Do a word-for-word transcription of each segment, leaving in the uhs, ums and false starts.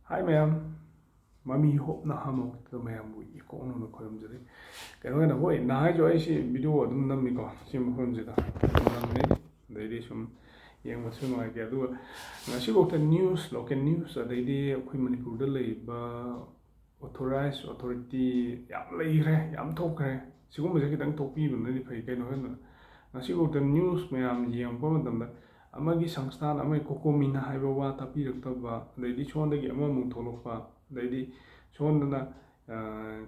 ꯍꯥꯏ ꯃꯌꯥꯝ, ꯃꯃꯤ ꯍꯣꯞꯅ ꯍꯥꯃꯛꯇ ꯃꯌꯥꯝꯕꯨ ꯏꯀꯣꯛꯅꯅ ꯈꯣꯏꯔꯝꯖꯔꯤ꯫ ꯀꯩꯅꯣ ꯑꯣꯏꯅ, ꯍꯣꯏ, ꯅꯍꯥꯟꯁꯨ ꯑꯩꯁꯤ ꯚꯤꯗꯤꯑꯣ ꯑꯗꯨꯝ ꯅꯝꯃꯤꯀꯣ, ꯁꯤ ꯃꯐꯝꯁꯤꯗ ꯑꯗꯨꯝ ꯅꯝꯃꯤ꯫ ꯑꯗꯩꯗꯤ ꯁꯨꯝ ꯌꯦꯡꯕꯁꯨ ꯅꯨꯡꯉꯥꯏꯇꯦ꯫ ꯑꯗꯨꯒ ꯉꯁꯤꯐꯥꯎꯗ ꯅ꯭ꯌꯨꯁ, ꯂꯣꯀꯦꯜ ꯅ꯭ꯌꯨꯁ, ꯑꯗꯩꯗꯤ ꯑꯩꯈꯣꯏ ꯃꯅꯤꯄꯨꯔꯗ ꯂꯩꯔꯤꯕ ꯑꯣꯊꯣꯔꯥꯏꯁ ꯑꯣꯊꯣꯔꯤꯇꯤ ꯌꯥꯝ ꯂꯩꯈ꯭ꯔꯦ, ꯌꯥꯝ ꯊꯣꯛꯈ꯭ꯔꯦ꯫ ꯁꯤꯒꯨꯝꯕꯁꯦ ꯈꯤꯇꯪ ꯊꯣꯛꯄꯤꯕꯅꯗꯤ ꯐꯩ꯫ ꯀꯩꯅꯣ ꯍꯥꯏꯅ, ꯉꯁꯤꯐꯥꯎꯗ ꯅ꯭ꯌꯨꯁ ꯃꯌꯥꯝ ꯌꯦꯡꯉꯛꯄ ꯃꯇꯝꯗ ꯑꯃꯒꯤ ꯁꯪꯁꯊꯥꯟ, ꯑꯃꯒꯤ ꯀꯣꯀꯣꯃꯤꯅ ꯍꯥꯏꯕ ꯋꯥ ꯇꯥꯕꯤꯔꯛꯇꯕ, ꯑꯗꯩꯗꯤ ꯁꯣꯝꯗꯒꯤ ꯑꯃꯃꯨꯛ ꯊꯣꯛꯂꯛꯄ, ꯑꯗꯩꯗꯤ ꯁꯣꯝꯗꯅ, ꯑ,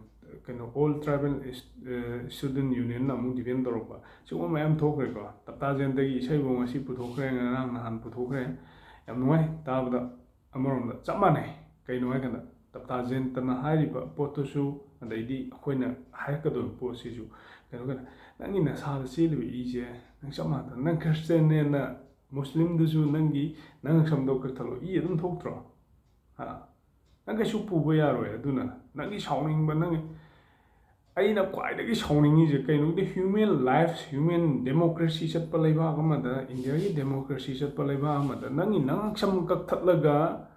ꯀꯩꯅꯣ, All Tribal Is-, ꯑ, Student Unionꯅ ꯑꯃꯨꯛ ꯗꯤꯐꯦꯟ ꯇꯧꯔꯛꯄ, ꯁꯤꯒꯨꯝꯕ ꯃꯌꯥꯝ ꯊꯣꯛꯈ꯭ꯔꯦꯀꯣ꯫ ꯇꯞꯇꯥ ꯖꯦꯟꯗꯒꯤ ꯏꯁꯩꯐꯥꯎ ꯉꯁꯤ ꯄꯨꯊꯣꯛꯈ꯭ꯔꯦ, ꯉꯔꯥꯡ ꯅꯍꯥꯟ ꯄꯨꯊꯣꯛꯈ꯭ꯔꯦ꯫ ꯌꯥꯝ ꯅꯨꯡꯉꯥꯏ ꯇꯥꯕꯗ꯫ ꯑꯃꯔꯣꯝꯗ ꯆꯞ ꯃꯥꯟꯅꯩ꯫ ꯀꯩꯅꯣ ꯍꯥꯏꯀꯥꯟꯗ, ꯇꯞꯇꯥ ꯖꯦꯟꯇꯅ ꯍꯥꯏꯔꯤꯕ ꯄꯣꯠꯇꯨꯁꯨ, ꯑꯗꯩꯗꯤ ꯑꯩꯈꯣꯏꯅ ꯍꯥꯏꯔꯛꯀꯗꯧꯔꯤꯕ ꯄꯣꯠꯁꯤꯁꯨ, ꯀꯩꯅꯣ ꯀꯩꯅꯣ, ꯅꯪꯒꯤ ꯅꯁꯥꯗ ꯆꯦꯜꯂꯤꯕ ꯏꯁꯦ, ꯅꯪ ꯆꯞ ꯃꯥꯟꯅꯗꯅ, ꯅꯪ ꯈ꯭ꯔꯤꯁꯇꯦꯟꯅꯦꯅ ꯃꯨꯁꯂꯤꯝꯗꯨꯁꯨ ꯅꯪꯒꯤ, ꯅꯪ ꯁꯝꯗꯣ ꯀꯛꯊꯠꯂꯣ, ꯏ ꯑꯗꯨꯝ ꯊꯣꯛꯇ꯭ꯔꯣ? ꯍꯥ? ꯅꯪ ꯀꯩꯁꯨ ꯄꯨꯕ ꯌꯥꯔꯣꯏ꯫ ꯑꯗꯨꯅ ꯅꯪꯒꯤ ꯁꯥꯎꯅꯤꯡꯕ, ꯅꯪꯒꯤ, ꯑꯩꯅ ꯈ꯭ꯋꯥꯏꯗꯒꯤ ꯁꯥꯎꯅꯤꯡꯉꯤꯁꯦ ꯀꯩꯅꯣꯗꯤ, human lives, human democracy ꯆꯠꯄ ꯂꯩꯕꯥꯛ ꯑꯃꯗ, ꯏꯟꯗꯤꯌꯥꯒꯤ democracy ꯆꯠꯄ ꯂꯩꯕꯥꯛ ꯑꯃꯗ, ꯅꯪꯒꯤ ꯅꯪ ꯁꯝ ꯀꯛꯊꯠꯂꯒ,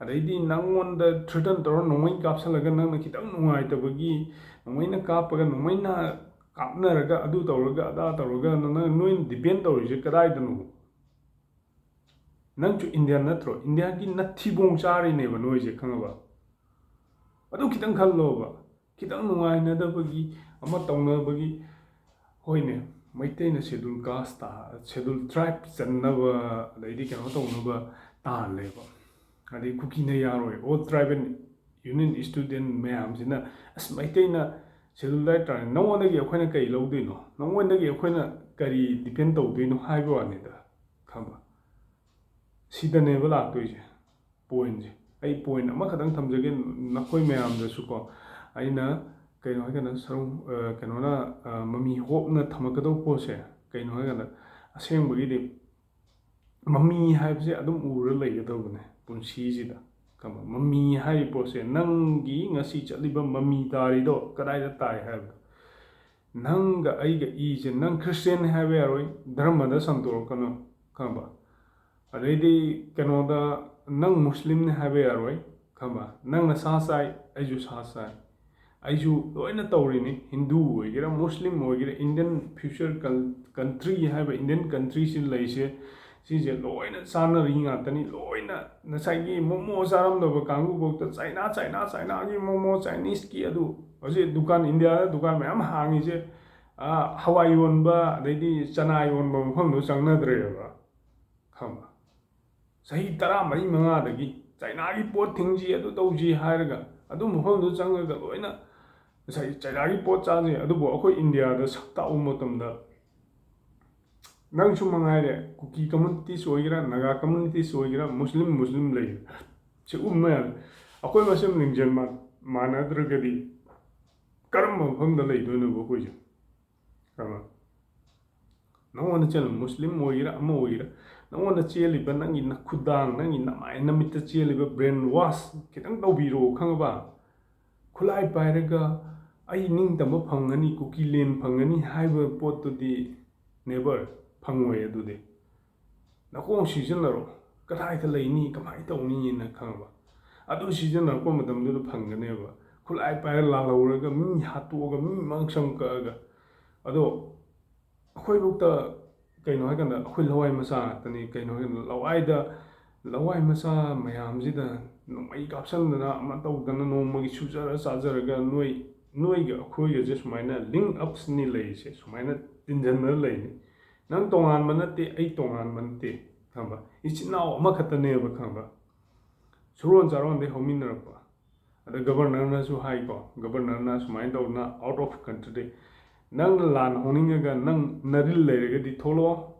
ꯑꯗꯩꯗꯤ ꯅꯪꯉꯣꯟꯗ threaten ꯇꯧꯔ, ꯅꯣꯡꯃꯩ ꯀꯥꯞꯁꯜꯂꯒ, ꯅꯪꯅ ꯈꯤꯇꯪ ꯅꯨꯡꯉꯥꯏꯇꯕꯒꯤ ꯅꯣꯡꯃꯩꯅ ꯀꯥꯞꯄꯒ, ꯅꯣꯡꯃꯩꯅ ꯀꯥꯞꯅꯔꯒ, ꯑꯗꯨ ꯇꯧꯔꯒ, ꯑꯗꯥ ꯇꯧꯔꯒ, ꯅꯪ, ꯅꯣꯏꯅ defend ꯇꯧꯔꯤꯁꯦ ꯀꯗꯥꯏꯗꯅꯣ? ꯅꯪꯁꯨ ꯏꯟꯗꯤꯌꯥꯟ ꯅꯠꯇ꯭ꯔꯣ? ꯏꯟꯗꯤꯌꯥꯒꯤ ꯅꯊꯤꯕꯣꯡ ꯆꯥꯔꯤꯅꯦꯕ ꯅꯣꯏꯁꯦ, ꯈꯪꯉꯕ? ꯑꯗꯨ ꯈꯤꯇꯪ ꯈꯜꯂꯣꯕ꯫ ꯈꯤꯇꯪ ꯅꯨꯡꯉꯥꯏꯅꯗꯕꯒꯤ, ꯑꯃ ꯇꯧꯅꯕꯒꯤ, ꯍꯣꯏꯅꯦ, ꯃꯩꯇꯩꯅ schedule caste ꯇꯥ-, schedule tribe ꯆꯟꯅꯕ, ꯑꯗꯩꯗꯤ ꯀꯩꯅꯣ ꯇꯧꯅꯕ ꯇꯥꯍꯜꯂꯦꯕ꯫ ꯑꯗꯩ ꯀꯨꯀꯤꯅ ꯌꯥꯔꯣꯏ, All Tribal Union Student ꯃꯌꯥꯝꯁꯤꯅ, "ꯑꯁ, ꯃꯩꯇꯩꯅ schedule tribe ꯇꯥꯔꯦ, ꯅꯉꯣꯟꯗꯒꯤ ꯑꯩꯈꯣꯏꯅ ꯀꯔꯤ ꯂꯧꯗꯣꯏꯅꯣ? ꯅꯉꯣꯟꯗꯒꯤ ꯑꯩꯈꯣꯏꯅ ꯀꯔꯤ defend ꯇꯧꯗꯣꯏꯅꯣ?" ꯍꯥꯏꯕ ꯋꯥꯅꯤꯗ, ꯈꯪꯕ? ꯁꯤꯗꯅꯦꯕ ꯂꯥꯛꯇꯣꯏꯁꯦ꯫ Pointꯁꯦ꯫ ꯑꯩ point ꯑꯃꯈꯛꯇꯪ ꯊꯝꯖꯒꯦ ꯅꯈꯣꯏ ꯃꯌꯥꯝꯗꯁꯨꯀꯣ꯫ ꯑꯩꯅ ꯀꯩꯅꯣ ꯍꯥꯏꯀꯥꯟꯗ, ꯁꯔꯨꯡ-, ꯑ, ꯀꯩꯅꯣꯅ, ꯑ, ꯃꯃꯤ ꯍꯣꯞꯅ ꯊꯝꯃꯛꯀꯗꯧꯕ ꯄꯣꯠꯁꯦ ꯀꯩꯅꯣ ꯍꯥꯏꯀꯥꯟꯗ, ꯑꯁꯦꯡꯕꯒꯤꯗꯤ ꯃꯃꯤ ꯍꯥꯏꯕꯁꯦ ꯑꯗꯨꯝ ꯎꯔ ꯂꯩꯒꯗꯧꯕꯅꯦ ꯄꯨꯟꯁꯤꯁꯤꯗ꯫ ꯈꯪꯕ? ꯃꯃꯤ ꯍꯥꯏꯔꯤꯕ ꯄꯣꯠꯁꯦ, ꯅꯪꯒꯤ ꯉꯁꯤ ꯆꯠꯂꯤꯕ ꯃꯃꯤ ꯇꯥꯔꯤꯗꯣ ꯀꯗꯥꯏꯗ ꯇꯥꯏ ꯍꯥꯏꯕꯗꯣ꯫ ꯅꯪꯒ ꯑꯩꯒ ꯏꯁꯦ, ꯅꯪ ꯈ꯭ꯔꯤꯁꯇꯦꯟꯅꯤ ꯍꯥꯏꯕ ꯌꯥꯔꯣꯏ, ꯙꯔꯃꯗ ꯁꯟꯗꯣꯔꯛꯀꯅꯨ, ꯈꯪꯕ? ꯑꯗꯩꯗꯤ ꯀꯩꯅꯣꯗ, ꯅꯪ ꯃꯨꯁꯂꯤꯝꯅꯤ ꯍꯥꯏꯕ ꯌꯥꯔꯣꯏ, ꯈꯪꯕ? ꯅꯪꯅ ꯁꯥ ꯆꯥꯏ, ꯑꯩꯁꯨ ꯁꯥ ꯆꯥꯏ, ꯑꯩꯁꯨ ꯂꯣꯏꯅ ꯇꯧꯔꯤꯅꯤ꯫ ꯍꯤꯟꯗꯨ ꯑꯣꯏꯒꯦꯔꯥ, ꯃꯨꯁꯂꯤꯝ ꯑꯣꯏꯒꯦꯔꯥ, ꯏꯟꯗꯤꯌꯟ ꯐ꯭ꯌꯨꯆꯔ ꯀꯟꯇ꯭ꯔꯤ ꯍꯥꯏꯕ ꯏꯟꯗꯤꯌꯟ ꯀꯟꯇ꯭ꯔꯤꯁꯤ ꯂꯩꯁꯦ, ꯁꯤꯁꯦ ꯂꯣꯏꯅ ꯆꯥꯅꯔꯤ ꯉꯥꯛꯇꯅꯤ꯫ ꯂꯣꯏꯅ ꯉꯁꯥꯏꯒꯤ ꯃꯣꯃꯣ ꯆꯥꯔꯝꯗꯕ ꯀꯥꯡꯕꯨꯐꯥꯎꯗ ꯆꯥꯏꯅꯥ, ꯆꯥꯏꯅꯥ, ꯆꯥꯏꯅꯥꯒꯤ ꯃꯣꯃꯣ, ꯆꯥꯏꯅꯤꯁꯀꯤ ꯑꯗꯨ꯫ ꯍꯧꯖꯤꯛ ꯗꯨꯀꯥꯟ, ꯏꯟꯗꯤꯌꯥꯗ ꯗꯨꯀꯥꯟ ꯃꯌꯥꯝ ꯍꯥꯡꯉꯤꯁꯦ, ꯑꯥ, ꯍꯋꯥꯏ ꯌꯣꯟꯕ, ꯑꯗꯩꯗꯤ ꯆꯅꯥ ꯌꯣꯟꯕ ꯃꯐꯝꯗꯣ ꯆꯪꯅꯗ꯭ꯔꯦꯕ, ꯈꯪꯕ? ꯆꯍꯤ ꯇꯔꯥꯃꯔꯤ ꯃꯉꯥꯗꯒꯤ ꯆꯥꯏꯅꯥꯒꯤ ꯄꯣꯠ ꯊꯤꯡꯁꯤ, ꯑꯗꯨ ꯇꯧꯁꯤ ꯍꯥꯏꯔꯒ ꯑꯗꯨ ꯃꯐꯝꯗꯨ ꯆꯪꯉꯒ ꯂꯣꯏꯅ ꯉꯁꯥꯏ ꯆꯥꯏꯅꯥꯒꯤ ꯄꯣꯠ ꯆꯥꯁꯤ꯫ ꯑꯗꯨꯕꯨ ꯑꯩꯈꯣꯏ ꯏꯟꯗꯤꯌꯥꯗ ꯁꯛ ꯇꯥꯛꯎ ꯃꯇꯝꯗ, ꯅꯪꯁꯨ ꯃꯉꯥꯏꯔꯦ, ꯀꯨꯀꯤ ꯀꯝꯃꯨꯅꯤꯇꯤꯁ ꯑꯣꯏꯒꯦꯔꯥ, ꯅꯥꯒꯥ ꯀꯝꯃꯨꯅꯤꯇꯤꯁ ꯑꯣꯏꯒꯦꯔꯥ, ꯃꯨꯁꯂꯤꯝ, ꯃꯨꯁꯂꯤꯝ ꯂꯩ꯫ ꯁꯤꯒꯨꯝꯕ ꯃꯌꯥꯝ, ꯑꯩꯈꯣꯏ ꯃꯁꯦꯟ ꯂꯤꯡꯖꯦꯜ ꯃꯥ-, ꯃꯥꯟꯅꯗ꯭ꯔꯒꯗꯤ ꯀꯔꯝꯕ ꯃꯐꯝꯗ ꯂꯩꯗꯣꯏꯅꯣꯕ ꯑꯩꯈꯣꯏꯁꯦ? ꯈꯪꯉꯕ? ꯅꯉꯣꯟꯗ ꯆꯦꯜꯂꯤꯕ ꯃꯨꯁꯂꯤꯝ ꯑꯣꯏꯒꯦꯔꯥ, ꯑꯃ ꯑꯣꯏꯒꯦꯔꯥ, ꯅꯉꯣꯟꯗ ꯆꯦꯜꯂꯤꯕ ꯅꯪꯒꯤ ꯅꯈꯨꯗꯥꯡ, ꯅꯪꯒꯤ ꯅꯃꯥꯏ ꯅꯃꯤꯠꯇ ꯆꯦꯜꯂꯤꯕ ꯕ꯭ꯔꯦꯟ ꯋꯥꯁ ꯈꯤꯇꯪ ꯇꯧꯕꯤꯔꯣ, ꯈꯪꯉꯕ? ꯈꯨꯠꯂꯥꯏ ꯄꯥꯏꯔꯒ ꯑꯩ ꯅꯤꯡꯇꯝꯕ ꯐꯪꯒꯅꯤ, ꯀꯨꯀꯤ ꯂꯦꯟ ꯐꯪꯒꯅꯤ ꯍꯥꯏꯕ ꯄꯣꯠꯇꯨꯗꯤ never ꯐꯪꯉꯣꯏ꯫ ꯑꯗꯨꯗꯤ ꯅꯀꯣꯡ ꯁꯤꯖꯤꯟꯅꯔꯣ꯫ ꯀꯗꯥꯏꯗ ꯂꯩꯅꯤ, ꯀꯃꯥꯏꯅ ꯇꯧꯅꯤꯅ, ꯈꯪꯉꯕ? ꯑꯗꯨ ꯁꯤꯖꯤꯟꯅꯔꯛꯄ ꯃꯇꯝꯗꯨꯗ ꯐꯪꯒꯅꯦꯕ꯫ ꯈꯨꯠꯂꯥꯏ ꯄꯥꯏꯔ ꯂꯥꯜꯍꯧꯔꯒ, ꯃꯤ ꯍꯥꯠꯇꯣꯛꯑꯒ, ꯃꯤ ꯃꯥꯡꯁꯪ ꯀꯛꯑꯒ꯫ ꯑꯗꯣ ꯑꯩꯈꯣꯏꯐꯧꯗ ꯀꯩꯅꯣ ꯍꯥꯏꯀꯥꯟꯗ, ꯑꯩꯈꯣꯏ ꯂꯋꯥꯏ ꯃꯆꯥ ꯉꯥꯛꯇꯅꯤ꯫ ꯀꯩꯅꯣ ꯍꯥꯏꯀꯥꯟꯗ, ꯂꯋꯥꯏꯗ, ꯂꯋꯥꯏ ꯃꯆꯥ ꯃꯌꯥꯝꯁꯤꯗ ꯅꯣꯡꯃꯩ ꯀꯥꯞꯁꯟꯗꯅ, ꯑꯃ ꯇꯧꯗꯅ, ꯅꯣꯡꯃꯒꯤ ꯁꯨꯖꯔ ꯆꯥꯖꯔꯒ, ꯅꯣꯏ, ꯅꯣꯏꯒ ꯑꯩꯈꯣꯏꯒꯁꯦ ꯁꯨꯃꯥꯏꯅ link ups ꯅꯤ ꯂꯩꯔꯤꯁꯦ, ꯁꯨꯃꯥꯏꯅ ꯇꯤꯟꯁꯤꯟꯅꯔ ꯂꯩꯅꯤ꯫ ꯅꯪ ꯇꯣꯉꯥꯟꯕ ꯅꯠꯇꯦ, ꯑꯩ ꯇꯣꯉꯥꯟꯕ ꯅꯠꯇꯦ, ꯈꯪꯕ? ꯏꯆꯤꯟ ꯏꯅꯥꯎ ꯑꯃꯈꯛꯇꯅꯦꯕ, ꯈꯪꯕ? ꯁꯨꯔꯣꯟ ꯆꯥꯔꯣꯟꯗꯩ ꯍꯧꯃꯤꯟꯅꯔꯛꯄ꯫ ꯑꯗ ꯒꯕꯔꯅꯔꯅꯁꯨ ꯍꯥꯏꯀꯣ, ꯒꯕꯔꯅꯔꯅ ꯁꯨꯃꯥꯏꯅ ꯇꯧꯗꯅ, out of country, ꯅꯪꯅ ꯂꯥꯟ ꯍꯧꯅꯤꯡꯉꯒ ꯅꯪ ꯅꯔꯤꯜ ꯂꯩꯔꯒꯗꯤ ꯊꯣꯛꯂꯛꯑꯣ,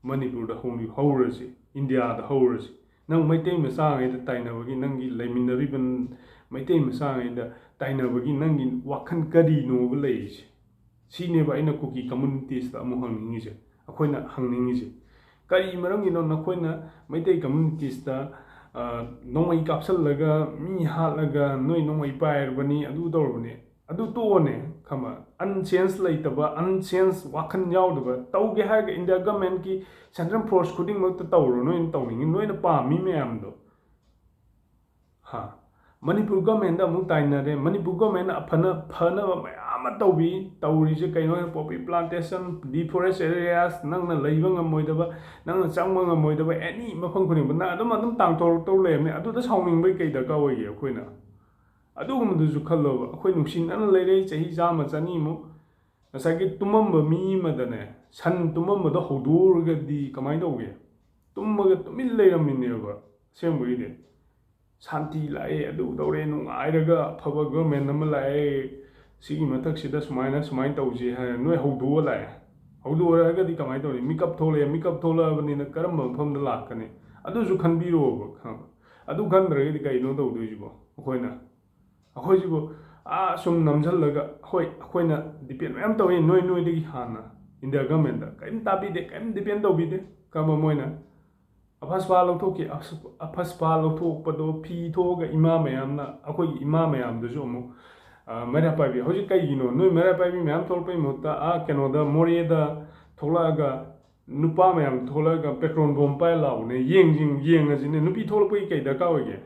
ꯃꯅꯤꯄꯨꯔꯗ ꯍꯧ-, ꯍꯧꯔꯁꯤ, ꯏꯟꯗꯤꯌꯥꯗ ꯍꯧꯔꯁꯤ꯫ ꯅꯪ ꯃꯩꯇꯩ ꯃꯆꯥꯉꯩꯗ ꯇꯥꯏꯅꯕꯒꯤ, ꯅꯪꯒꯤ ꯂꯩꯃꯤꯟꯅꯔꯤꯕ ꯃꯩꯇꯩ ꯃꯆꯥꯉꯩꯗ ꯇꯥꯏꯅꯕꯒꯤ ꯅꯪꯒꯤ ꯋꯥꯈꯜ ꯀꯔꯤꯅꯣꯕ ꯂꯩꯔꯤꯁꯦ? ꯁꯤꯅꯦꯕ ꯑꯩꯅ ꯀꯨꯀꯤ ꯀꯝꯃꯨꯅꯤꯇꯤꯁꯇ ꯑꯃꯨꯛ ꯍꯪꯅꯤꯡꯉꯤꯁꯦ, ꯑꯩꯈꯣꯏꯅ ꯍꯪꯅꯤꯡꯉꯤꯁꯦ꯫ ꯀꯔꯤ ꯃꯔꯝꯒꯤꯅꯣ ꯅꯈꯣꯏꯅ ꯃꯩꯇꯩ ꯀꯝꯃꯨꯅꯤꯇꯤꯁꯇ, ꯑ, ꯅꯣꯡꯃꯩ ꯀꯥꯞꯁꯜꯂꯒ, ꯃꯤ ꯍꯥꯠꯂꯒ, ꯅꯣꯏ ꯅꯣꯡꯃꯩ ꯄꯥꯏꯔꯕꯅꯤ, ꯑꯗꯨ ꯇꯧꯔꯕꯅꯤ, ꯑꯗꯨ ꯇꯣꯛꯑꯣꯅꯦ, ꯈꯪꯕ? Unsense ꯂꯩꯇꯕ, unsense ꯋꯥꯈꯜ ꯌꯥꯎꯗꯕ, ꯇꯧꯒꯦ ꯍꯥꯏꯔꯒ ꯏꯟꯗꯤꯌꯥ ꯒꯃꯦꯟꯀꯤ central force ꯈꯨꯗꯤꯡꯃꯛꯇ ꯇꯧꯔꯣ, ꯅꯣꯏꯅ ꯇꯧꯅꯤꯡꯉꯤ, ꯅꯣꯏꯅ ꯄꯥꯝꯃꯤ ꯃꯌꯥꯝꯗꯣ꯫ ꯍꯥ? ꯃꯅꯤꯄꯨꯔ ꯒꯣꯔꯃꯦꯟꯗ ꯑꯃꯨꯛ ꯇꯥꯏꯅꯔꯦ꯫ ꯃꯅꯤꯄꯨꯔ ꯒꯣꯔꯃꯦꯟꯅ ꯑꯐꯅ ꯐꯅꯕ ꯃꯌꯥꯝ ꯑꯃ ꯇꯧꯕꯤ꯫ ꯇꯧꯔꯤꯁꯦ ꯀꯩꯅꯣ ꯍꯥꯏ, poppy plantation, deforest areas, ꯅꯪꯅ ꯂꯩꯕ ꯉꯝꯃꯣꯏꯗꯕ, ꯅꯪꯅ ꯆꯪꯕ ꯉꯝꯃꯣꯏꯗꯕ any ꯃꯐꯝ ꯈꯨꯗꯤꯡꯃꯛ ꯅꯪ ꯑꯗꯨꯝ ꯑꯗꯨꯝ ꯇꯥꯟꯊꯣꯔꯛꯇꯧ ꯂꯩꯔꯝꯅꯤ꯫ ꯑꯗꯨꯗ ꯁꯥꯎꯅꯤꯡꯕꯒꯤ ꯀꯩ ꯗꯔꯀꯥꯔ ꯑꯣꯏꯒꯦ? ꯑꯩꯈꯣꯏꯅ ꯑꯗꯨꯒꯨꯝꯕꯗꯨꯁꯨ ꯈꯜꯂꯣꯕ꯫ ꯑꯩꯈꯣꯏ ꯅꯨꯡꯁꯤꯅꯅ ꯂꯩꯔꯛꯏ ꯆꯍꯤ ꯆꯥꯝꯃ ꯆꯅꯤꯃꯨꯛ꯫ ꯉꯁꯥꯏꯒꯤ ꯇꯨꯝꯃꯝꯕ ꯃꯤ ꯑꯃꯗꯅꯦ, ꯁꯟ ꯇꯨꯝꯃꯝꯕꯗꯣ ꯍꯧꯗꯣꯛꯎꯔꯒꯗꯤ ꯀꯃꯥꯏꯅ ꯇꯧꯒꯦ? ꯇꯨꯝꯃꯒ ꯇꯨꯃꯤꯟ ꯂꯩꯔꯝꯃꯤꯅꯦꯕ꯫ ꯑꯁꯦꯡꯕꯒꯤꯗꯤ ꯁꯥꯟꯇꯤ ꯂꯥꯛꯑꯦ, ꯑꯗꯨ ꯇꯧꯔꯦ, ꯅꯨꯡꯉꯥꯏꯔꯒ ꯑꯐꯕ ꯒꯣꯔꯃꯦꯟ ꯑꯃ ꯂꯥꯛꯑꯦ, ꯁꯤꯒꯤ ꯃꯊꯛꯁꯤꯗ ꯁꯨꯃꯥꯏꯅ ꯁꯨꯃꯥꯏꯅ ꯇꯧꯁꯤ ꯍꯥꯏꯔ ꯅꯣꯏ ꯍꯧꯗꯣꯛꯑ ꯂꯥꯛꯑꯦ꯫ ꯍꯧꯗꯣꯛꯑꯔꯒꯗꯤ ꯀꯃꯥꯏꯅ ꯇꯧꯅꯤ? ꯃꯤꯀꯞ ꯊꯣꯛꯂꯛꯑꯦ꯫ ꯃꯤꯀꯞ ꯊꯣꯛꯂꯛꯑꯕꯅꯤꯅ ꯀꯔꯝꯕ ꯃꯐꯝꯗ ꯂꯥꯛꯀꯅꯤ? ꯑꯗꯨꯁꯨ ꯈꯟꯕꯤꯔꯣꯕ, ꯈꯪꯉꯕ? ꯑꯗꯨ ꯈꯟꯗ꯭ꯔꯒꯗꯤ ꯀꯩꯅꯣ ꯇꯧꯗꯣꯏꯁꯤꯕꯣ? ꯑꯩꯈꯣꯏꯅ, ꯑꯩꯈꯣꯏꯁꯤꯕꯨ ꯑꯥ ꯁꯨꯝ ꯅꯝꯁꯤꯜꯂꯒ, ꯍꯣꯏ, ꯑꯩꯈꯣꯏꯅ ꯗꯤꯄꯦꯟ ꯃꯌꯥꯝ ꯇꯧꯏ, ꯅꯣꯏ ꯅꯣꯏꯗꯒꯤ ꯍꯥꯟꯅ ꯏꯟꯗꯤꯌꯥ ꯒꯃꯦꯟꯗ ꯀꯔꯤꯝ ꯇꯥꯕꯤꯗꯦ, ꯀꯔꯤꯝ ꯗꯤꯄꯦꯟ ꯇꯧꯕꯤꯗꯦ꯫ ꯀꯔꯝꯕ ꯃꯣꯏꯅ ꯑꯐꯁꯄꯥ ꯂꯧꯊꯣꯛꯈꯤ, ꯑꯐꯁꯄꯥ ꯂꯧꯊꯣꯛꯄꯗꯣ ꯐꯤ ꯊꯣꯛꯑꯒ ꯏꯃꯥ ꯃꯌꯥꯝꯅ, ꯑꯩꯈꯣꯏꯒꯤ ꯏꯃꯥ ꯃꯌꯥꯝꯗꯨꯁꯨ ꯑꯃꯨꯛ, ꯑ, ꯃꯩꯔꯥ ꯄꯥꯏꯕꯤ꯫ ꯍꯧꯖꯤꯛ ꯀꯩꯒꯤꯅꯣ ꯅꯣꯏ ꯃꯩꯔꯥ ꯄꯥꯏꯕꯤ ꯃꯌꯥꯝ ꯊꯣꯛꯂꯛꯄꯩ ꯃꯍꯨꯠꯇ ꯑꯥ ꯀꯩꯅꯣꯗ, ꯃꯣꯔꯦꯗ ꯊꯣꯛꯂꯛꯑꯒ ꯅꯨꯄꯥ ꯃꯌꯥꯝ ꯊꯣꯛꯂꯛꯑꯒ ꯄꯦꯇ꯭ꯔꯣꯜ ꯕꯣꯝ ꯄꯥꯏꯔ ꯂꯥꯛꯎꯅꯦ, ꯌꯦꯡꯁꯤ, ꯌꯦꯡꯉꯁꯤꯅꯦ, ꯅꯨꯄꯤ ꯊꯣꯛꯂꯛꯄꯒꯤ ꯀꯩ ꯗꯔꯀꯥꯔ ꯑꯣꯏꯒꯦ?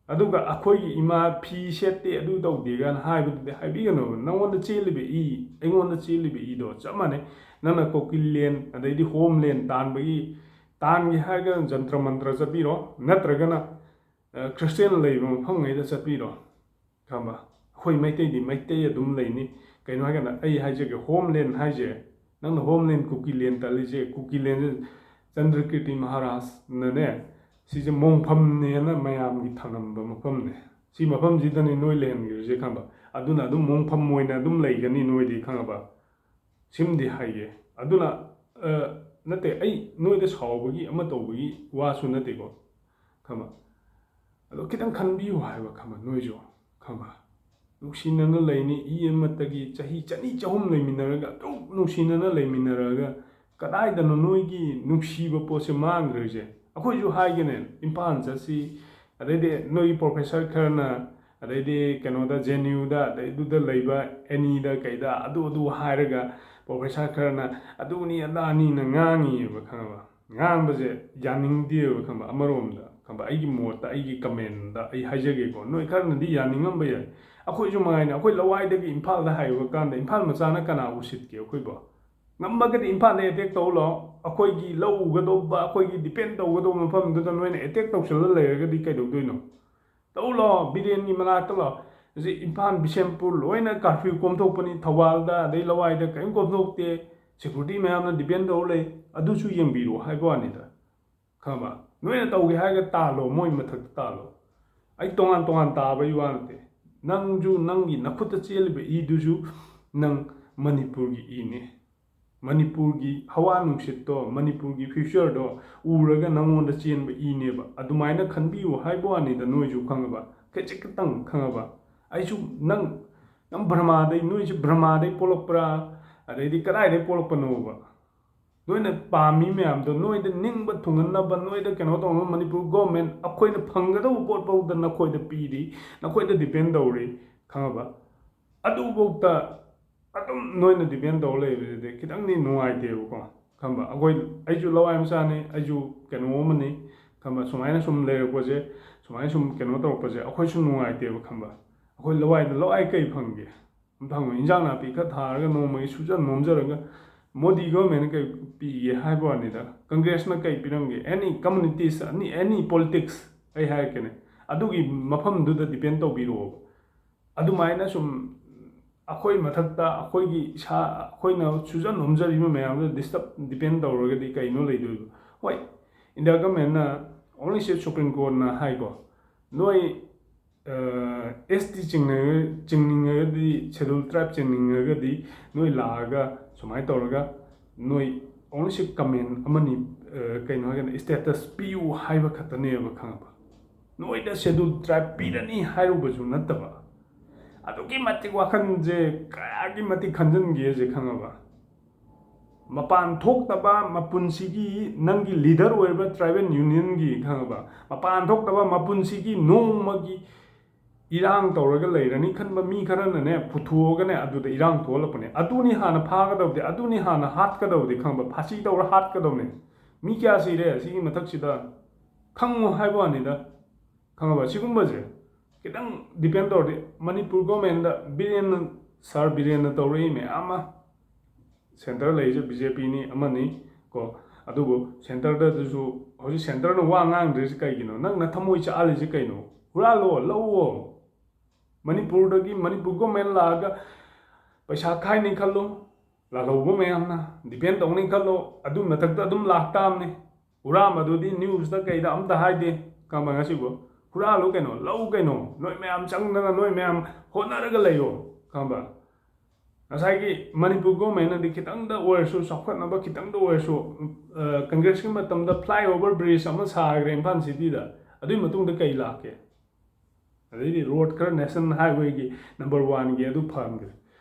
ꯑꯗꯨꯒ ꯑꯩꯈꯣꯏꯒꯤ ꯏꯃꯥ ꯐꯤ ꯁꯦꯠꯇꯦ, ꯑꯗꯨ ꯇꯧꯗꯦ ꯀꯥꯏꯅ ꯍꯥꯏꯕꯗꯨꯗꯤ ꯍꯥꯏꯕꯤꯒꯅꯨ꯫ ꯅꯪꯉꯣꯟꯗ ꯆꯦꯜꯂꯤꯕ ꯏ, ꯑꯩꯉꯣꯟꯗ ꯆꯦꯜꯂꯤꯕ ꯏꯗꯣ ꯆꯞ ꯃꯥꯟꯅꯩ꯫ ꯅꯪꯅ ꯀꯣꯀꯤꯜꯂꯦꯟ, ꯑꯗꯩꯗꯤ ꯍꯣꯝꯂꯦꯟ ꯇꯥꯟꯕꯒꯤ, ꯇꯥꯟꯒꯦ ꯍꯥꯏꯔꯒꯅ ꯖꯟꯇ꯭ꯔ ꯃꯟꯇ꯭ꯔ ꯆꯠꯄꯤꯔꯣ, ꯅꯠꯇ꯭ꯔꯒꯅ, ꯑ, ꯈ꯭ꯔꯤꯁꯇꯦꯟ ꯂꯩꯕ ꯃꯐꯝꯉꯩꯗ ꯆꯠꯄꯤꯔꯣ꯫ ꯈꯪꯕ? ꯑꯩꯈꯣꯏ ꯃꯩꯇꯩꯗꯤ ꯃꯩꯇꯩ ꯑꯗꯨꯝ ꯂꯩꯅꯤ꯫ ꯀꯩꯅꯣ ꯍꯥꯏꯀꯥꯟꯗ, ꯑꯩ ꯍꯥꯏꯖꯒꯦ, ꯍꯣꯝꯂꯦꯟ ꯍꯥꯏꯁꯦ, ꯅꯪꯅ ꯍꯣꯝꯂꯦꯟ, ꯀꯨꯀꯤꯂꯦꯟ ꯇꯜꯂꯤꯁꯦ, ꯀꯨꯀꯤꯂꯦꯟꯁꯦ ꯆꯟꯗ꯭ꯔꯀꯤꯔꯇꯤ ꯃꯍꯥꯔꯥꯖꯅꯅꯦ, ꯁꯤꯁꯦ ꯃꯣꯡꯐꯝꯅꯦꯅ ꯃꯌꯥꯝꯒꯤ ꯊꯝꯂꯝꯕ ꯃꯐꯝꯅꯦ꯫ ꯁꯤ ꯃꯐꯝꯁꯤꯗꯅꯤ ꯅꯣꯏ ꯂꯩꯍꯟꯈ꯭ꯔꯤꯁꯦ, ꯈꯪꯕ? ꯑꯗꯨꯅ ꯑꯗꯨꯝ ꯃꯣꯡꯐꯝ ꯑꯣꯏꯅ ꯑꯗꯨꯝ ꯂꯩꯒꯅꯤ ꯅꯣꯏꯗꯤ, ꯈꯪꯉꯕ? ꯁꯤꯃꯗꯤ ꯍꯥꯏꯒꯦ꯫ ꯑꯗꯨꯅ, ꯑ, ꯅꯠꯇꯦ, ꯑꯩ ꯅꯣꯏꯗ ꯁꯥꯎꯕꯒꯤ ꯑꯃ ꯇꯧꯕꯒꯤ ꯋꯥꯁꯨ ꯅꯠꯇꯦꯀꯣ, ꯈꯪꯕ? ꯑꯗꯣ ꯈꯤꯇꯪ ꯈꯟꯕꯤꯌꯨ ꯍꯥꯏꯕ, ꯈꯪꯕ? ꯅꯣꯏꯁꯨ, ꯈꯪꯕ? ꯅꯨꯡꯁꯤꯅꯅ ꯂꯩꯅꯤ, ꯏ ꯑꯃꯠꯇꯒꯤ ꯆꯍꯤ ꯆꯅꯤ ꯆꯍꯨꯝ ꯂꯩꯃꯤꯟꯅꯔꯒ, ꯑꯗꯨꯛ ꯅꯨꯡꯁꯤꯅꯅ ꯂꯩꯃꯤꯟꯅꯔꯒ, ꯀꯗꯥꯏꯗꯅꯣ ꯅꯣꯏꯒꯤ ꯅꯨꯡꯁꯤꯕ ꯄꯣꯠꯁꯦ ꯃꯥꯡꯈ꯭ꯔꯤꯁꯦ? ꯑꯩꯈꯣꯏꯁꯨ ꯍꯥꯏꯒꯦꯅꯦ, ꯏꯝꯐꯥꯜ ꯆꯠꯁꯤ, ꯑꯗꯩꯗꯤ ꯅꯣꯏꯒꯤ ꯄ꯭ꯔꯣꯐꯦꯁꯔ ꯈꯔꯅ, ꯑꯗꯩꯗꯤ ꯀꯩꯅꯣꯗ, ꯖꯦ ꯑꯦꯟ ꯌꯨꯗ, ꯑꯗꯩꯗꯨꯗ ꯂꯩꯕ ꯑꯦꯅꯤꯗ ꯀꯩꯗ, ꯑꯗꯨ ꯑꯗꯨ ꯍꯥꯏꯔꯒ ꯄ꯭ꯔꯣꯐꯦꯁꯔ ꯈꯔꯅ ꯑꯗꯨꯅꯤ ꯑꯗꯥꯅꯤꯅ ꯉꯥꯡꯉꯤꯑꯕ, ꯈꯪꯉꯕ? ꯉꯥꯡꯕꯁꯦ ꯌꯥꯅꯤꯡꯗꯦꯕ, ꯈꯪꯕ? ꯑꯃꯔꯣꯝꯗ, ꯈꯪꯕ? ꯑꯩꯒꯤ ꯃꯣꯠꯇ, ꯑꯩꯒꯤ ꯀꯃꯦꯟꯗ ꯑꯩ ꯍꯥꯏꯖꯒꯦꯀꯣ, ꯅꯣꯏ ꯈꯔꯅꯗꯤ ꯌꯥꯅꯤꯡꯉꯝꯕ ꯌꯥꯏ꯫ ꯑꯩꯈꯣꯏꯁꯨ ꯃꯉꯥꯏꯅ, ꯑꯩꯈꯣꯏ ꯂꯋꯥꯏꯗꯒꯤ ꯏꯝꯐꯥꯜꯗ ꯍꯥꯏꯔꯨꯔꯀꯥꯟꯗ ꯏꯝꯐꯥꯜ ꯃꯆꯥꯅ ꯀꯅꯥ ꯎꯁꯤꯠꯀꯦ ꯑꯩꯈꯣꯏꯕꯣ? ꯉꯝꯃꯒꯗꯤ ꯏꯝꯐꯥꯜꯗ ꯑꯦꯇꯦꯛ ꯇꯧ ꯂꯥꯛꯑꯣ꯫ ꯑꯩꯈꯣꯏꯒꯤ ꯂꯧ ꯎꯒꯗꯧꯕ, ꯑꯩꯈꯣꯏꯒꯤ ꯗꯤꯄꯦꯟ ꯇꯧꯒꯗꯧꯕ ꯃꯐꯝꯗꯨꯗ ꯅꯣꯏꯅ ꯑꯦꯇꯦꯛ ꯇꯧꯁꯤꯜꯂ ꯂꯩꯔꯒꯗꯤ ꯀꯩꯗꯧꯗꯣꯏꯅꯣ? ꯇꯧ ꯂꯥꯛꯑꯣ, ꯕꯤꯔꯦꯟꯒꯤ ꯃꯅꯥꯛꯇ ꯂꯥꯛꯑꯣ꯫ ꯍꯧꯖꯤꯛ ꯏꯝꯐꯥꯜ, ꯕꯤꯁꯦꯝꯄꯨꯔ ꯂꯣꯏꯅ ꯀꯥꯔꯐ꯭ꯌꯨ ꯀꯣꯝꯊꯣꯛꯄꯅꯤ, ꯊꯧꯕꯥꯜꯗ ꯑꯗꯩ ꯂꯋꯥꯏꯗ ꯀꯔꯤꯝ ꯀꯣꯝꯊꯣꯛꯇꯦ꯫ ꯁꯦꯀ꯭ꯌꯨꯔꯤꯇꯤ ꯃꯌꯥꯝꯅ ꯗꯤꯄꯦꯟ ꯇꯧꯔ ꯂꯩ, ꯑꯗꯨꯁꯨ ꯌꯦꯡꯕꯤꯔꯣ ꯍꯥꯏꯕ ꯋꯥꯅꯤꯗ꯫ ꯈꯪꯉꯕ? ꯅꯣꯏꯅ ꯇꯧꯒꯦ ꯍꯥꯏꯔꯒ ꯇꯥꯜꯂꯣ, ꯃꯣꯏ ꯃꯊꯛꯇ ꯇꯥꯜꯂꯣ꯫ ꯑꯩ ꯇꯣꯉꯥꯟ ꯇꯣꯉꯥꯟ ꯇꯥꯕꯒꯤ ꯋꯥ ꯅꯠꯇꯦ꯫ ꯅꯪꯁꯨ, ꯅꯪꯒꯤ ꯅꯈꯨꯠꯇ ꯆꯦꯜꯂꯤꯕ ꯏꯗꯨꯁꯨ ꯅꯪ ꯃꯅꯤꯄꯨꯔꯒꯤ ꯏꯅꯦ꯫ ꯃꯅꯤꯄꯨꯔꯒꯤ ꯍꯋꯥ ꯅꯨꯡꯁꯤꯠꯇꯣ, ꯃꯅꯤꯄꯨꯔꯒꯤ ꯐ꯭ꯌꯨꯆꯔꯗꯣ ꯎꯔꯒ ꯅꯪꯉꯣꯟꯗ ꯆꯦꯟꯕ ꯏꯅꯦꯕ꯫ ꯑꯗꯨꯃꯥꯏꯅ ꯈꯟꯕꯤꯌꯨ ꯍꯥꯏꯕ ꯋꯥꯅꯤꯗ, ꯅꯣꯏꯁꯨ ꯈꯪꯉꯕ, ꯈꯖꯤꯛ ꯈꯛꯇꯪ ꯈꯪꯉꯕ꯫ ꯑꯩꯁꯨ ꯅꯪ, ꯅꯪ ꯕ꯭ꯔꯍꯃꯥꯗꯩ, ꯅꯣꯏꯁꯦ ꯕ꯭ꯔꯍꯃꯥꯗꯩ ꯄꯣꯛꯂꯛꯄ꯭ꯔꯥ, ꯑꯗꯩꯗꯤ ꯀꯗꯥꯏꯗꯩ ꯄꯣꯛꯂꯛꯄꯅꯣꯕ? ꯅꯣꯏꯅ ꯄꯥꯝꯃꯤ ꯃꯌꯥꯝꯗꯣ, ꯅꯣꯏꯗ ꯅꯤꯡꯕ ꯊꯨꯡꯍꯟꯅꯕ, ꯅꯣꯏꯗ ꯀꯩꯅꯣ ꯇꯧꯅꯕ ꯃꯅꯤꯄꯨꯔ ꯒꯣꯔꯃꯦꯟ ꯑꯩꯈꯣꯏꯅ ꯐꯪꯒꯗꯧꯕ ꯄꯣꯠ ꯐꯥꯎꯗ ꯅꯈꯣꯏꯗ ꯄꯤꯔꯤ, ꯅꯈꯣꯏꯗ ꯗꯤꯄꯦꯟ ꯇꯧꯔꯤ, ꯈꯪꯉꯕ? ꯑꯗꯨꯐꯥꯎꯗ ꯑꯗꯨꯝ ꯅꯣꯏꯅ ꯗꯤꯄꯦꯟ ꯇꯧꯔ ꯂꯩꯕꯁꯤꯗꯤ ꯈꯤꯇꯪꯗꯤ ꯅꯨꯡꯉꯥꯏꯇꯦꯕꯀꯣ, ꯈꯪꯕ? ꯑꯩꯈꯣꯏ, ꯑꯩꯁꯨ ꯂꯋꯥꯏ ꯃꯆꯥꯅꯤ, ꯑꯩꯁꯨ ꯀꯩꯅꯣ ꯑꯃꯅꯤ, ꯈꯪꯕ? ꯁꯨꯃꯥꯏꯅ ꯁꯨꯝ ꯂꯩꯔꯛꯄꯁꯦ, ꯁꯨꯃꯥꯏꯅ ꯁꯨꯝ ꯀꯩꯅꯣ ꯇꯧꯔꯛꯄꯁꯦ ꯑꯩꯈꯣꯏꯁꯨ ꯅꯨꯡꯉꯥꯏꯇꯦꯕ, ꯈꯪꯕ? ꯑꯩꯈꯣꯏ ꯂꯋꯥꯏꯗ ꯂꯋꯥꯏ ꯀꯩ ꯐꯪꯒꯦ? ꯑꯝꯇ ꯍꯪꯉꯨ꯫ ꯏꯟꯖꯥꯡ ꯅꯥꯄꯤ ꯈꯔ ꯊꯥꯔꯒ ꯅꯣꯡꯃꯒꯤ ꯁꯨꯖ ꯅꯣꯝꯖꯔꯒ ꯃꯣꯗꯤ ꯒꯣꯔꯃꯦꯟꯅ ꯀꯩ ꯄꯤꯒꯦ ꯍꯥꯏꯕ ꯋꯥꯅꯤꯗ? ꯀꯪꯒ꯭ꯔꯦꯁꯅ ꯀꯩ ꯄꯤꯔꯝꯒꯦ? Any communities, any, any politics ꯑꯩ ꯍꯥꯏꯔꯛꯀꯦꯅꯦ, ꯑꯗꯨꯒꯤ ꯃꯐꯝꯗꯨꯗ ꯗꯤꯄꯦꯟ ꯇꯧꯕꯤꯔꯛꯑꯣꯕ꯫ ꯑꯗꯨꯃꯥꯏꯅ ꯁꯨꯝ ꯑꯩꯈꯣꯏ ꯃꯊꯛꯇ ꯑꯩꯈꯣꯏꯒꯤ ꯏꯁꯥ, ꯑꯩꯈꯣꯏꯅ ꯁꯨꯖ ꯅꯣꯝꯖꯔꯤꯕ ꯃꯌꯥꯝꯗꯨꯗ ꯗꯤꯁꯇꯔꯕ, ꯗꯤꯄꯦꯟ ꯇꯧꯔꯒꯗꯤ ꯀꯩꯅꯣ ꯂꯩꯗꯣꯏꯕ? ꯍꯣꯏ, ꯏꯟꯗꯤꯌꯥ ꯒꯣꯔꯃꯦꯟꯅ, only Supreme Courtꯅ ꯍꯥꯏꯀꯣ, ꯅꯣꯏ ꯑꯦꯁ ꯇꯤ ꯆꯤꯡꯅꯤꯡꯉꯒꯗꯤ, ꯁꯦꯗꯨꯜ ꯇ꯭ꯔꯥꯏꯕ ꯆꯤꯡꯅꯤꯡꯉꯒꯗꯤ ꯅꯣꯏ ꯂꯥꯛꯑꯒ ꯁꯨꯃꯥꯏꯅ ꯇꯧꯔꯒ ꯅꯣꯏ only ꯁꯤ ꯀꯃꯦꯟ ꯑꯃꯅꯤ, ꯑ, ꯀꯩꯅꯣ ꯍꯥꯏꯔꯒꯅ status ꯄꯤꯌꯨ ꯍꯥꯏꯕ ꯈꯛꯇꯅꯦꯕ, ꯈꯪꯉꯕ? ꯅꯣꯏꯗ ꯁꯦꯗꯨꯜ ꯇ꯭ꯔꯥꯏꯕ ꯄꯤꯔꯅꯤ ꯍꯥꯏꯔꯨꯕꯁꯨ ꯅꯠꯇꯕ꯫ ꯑꯗꯨꯛꯀꯤ ꯃꯇꯤꯛ ꯋꯥꯈꯜꯁꯦ ꯀꯌꯥꯒꯤ ꯃꯇꯤꯛ ꯈꯟꯖꯟꯒꯦꯁꯦ, ꯈꯪꯉꯕ? ꯃꯄꯥꯟ ꯊꯣꯛꯇꯕ ꯃꯄꯨꯟꯁꯤꯒꯤ ꯅꯪꯒꯤ ꯂꯤꯗꯔ ꯑꯣꯏꯔꯤꯕ ꯇ꯭ꯔꯥꯏꯕꯦꯜ ꯌꯨꯅꯤꯌꯟꯒꯤ, ꯈꯪꯉꯕ? ꯃꯄꯥꯟ ꯊꯣꯛꯇꯕ ꯃꯄꯨꯟꯁꯤꯒꯤ ꯅꯣꯡꯃꯒꯤ ꯏꯔꯥꯡ ꯇꯧꯔꯒ ꯂꯩꯔꯅꯤ ꯈꯟꯕ ꯃꯤ ꯈꯔꯅꯅꯦ, ꯄꯨꯊꯣꯛꯑꯒꯅꯦ ꯑꯗꯨꯗ ꯏꯔꯥꯡ ꯊꯣꯛꯍꯜꯂꯛꯄꯅꯦ꯫ ꯑꯗꯨꯅꯤ ꯍꯥꯟꯅ ꯐꯥꯒꯗꯕꯗꯤ, ꯑꯗꯨꯅꯤ ꯍꯥꯟꯅ ꯍꯥꯠꯀꯗꯕꯗꯤ, ꯈꯪꯕ? ꯐꯥꯁꯤ ꯇꯧꯔ ꯍꯥꯠꯀꯗꯕꯅꯦ꯫ ꯃꯤ ꯀꯌꯥ ꯁꯤꯔꯦ ꯁꯤꯒꯤ ꯃꯊꯛꯁꯤꯗ? ꯈꯪꯉꯣ ꯍꯥꯏꯕ ꯋꯥꯅꯤꯗ꯫ ꯈꯪꯉꯕ? ꯁꯤꯒꯨꯝꯕꯁꯦ ꯈꯤꯇꯪ depend ꯇꯧꯔꯗꯤ ꯃꯅꯤꯄꯨꯔ ꯒꯣꯔꯃꯦꯟꯗ ꯕꯤꯔꯦꯟꯅ, ꯁꯥꯔ ꯕꯤꯔꯦꯟꯅ ꯇꯧꯔꯛꯏ ꯃꯌꯥꯝ ꯑꯃ, ꯁꯦꯟꯇꯔ ꯂꯩꯔꯤꯁꯦ ꯕꯤ ꯖꯦ ꯄꯤꯅꯤ ꯑꯃꯅꯤ ꯀꯣ꯫ ꯑꯗꯨꯕꯨ ꯁꯦꯟꯇꯔꯗꯁꯨ ꯍꯧꯖꯤꯛ ꯁꯦꯟꯇꯔꯅ ꯋꯥ ꯉꯥꯡꯗ꯭ꯔꯤꯁꯦ ꯀꯩꯒꯤꯅꯣ? ꯅꯪ ꯅꯊꯃꯣꯏ ꯆꯥꯛꯍꯜꯂꯤꯁꯦ ꯀꯩꯅꯣ? ꯍꯨꯔꯥꯜꯂꯣ, ꯂꯧꯋꯣ꯫ ꯃꯅꯤꯄꯨꯔꯗꯒꯤ, ꯃꯅꯤꯄꯨꯔ ꯒꯣꯔꯃꯦꯟ ꯂꯥꯛꯑꯒ ꯄꯩꯁꯥ ꯈꯥꯏꯅꯤ ꯈꯜꯂꯣ, ꯂꯥꯜꯍꯧꯕ ꯃꯌꯥꯝꯅ depend ꯇꯧꯅꯤ ꯈꯜꯂꯣ, ꯑꯗꯨ ꯃꯊꯛꯇ ꯑꯗꯨꯝ ꯂꯥꯛꯇꯥꯕꯅꯤ꯫ ꯍꯨꯔꯥꯟꯕꯗꯨꯗꯤ ꯅ꯭ꯌꯨꯁꯇ ꯀꯩꯗ ꯑꯝꯇ ꯍꯥꯏꯗꯦ, ꯈꯪꯕ? ꯉꯁꯤꯕꯨ ꯍꯨꯔꯥꯜꯂꯨ ꯀꯩꯅꯣ, ꯂꯧ ꯀꯩꯅꯣ, ꯅꯣꯏ ꯃꯌꯥꯝ ꯆꯪꯗꯅ ꯅꯣꯏ ꯃꯌꯥꯝ ꯍꯣꯠꯅꯔꯒ ꯂꯩꯌꯣ, ꯈꯪꯕ? ꯉꯁꯥꯏꯒꯤ ꯃꯅꯤꯄꯨꯔ ꯒꯣꯔꯃꯦꯟꯅꯗꯤ ꯈꯤꯇꯪꯗ ꯑꯣꯏꯔꯁꯨ, ꯆꯥꯎꯈꯠꯅꯕ ꯈꯤꯇꯪꯗ ꯑꯣꯏꯔꯁꯨ, ꯑ, ꯀꯪꯒ꯭ꯔꯦꯁꯀꯤ ꯃꯇꯝꯗ flyover bridge ꯑꯃ ꯁꯥꯈ꯭ꯔꯦ ꯏꯝꯐꯥꯜ ꯁꯤꯇꯤꯗ, ꯑꯗꯨꯒꯤ ꯃꯇꯨꯡꯗ ꯀꯩ ꯂꯥꯛꯀꯦ? ꯑꯗꯩꯗꯤ ꯔꯣꯗ ꯈꯔ, ꯅꯦꯁꯅꯦꯜ ꯍꯥꯏꯋꯦꯒꯤ ꯅꯝꯕꯔ ꯋꯥꯟꯒꯤ ꯑꯗꯨ ꯐꯍꯟꯈ꯭ꯔꯦ꯫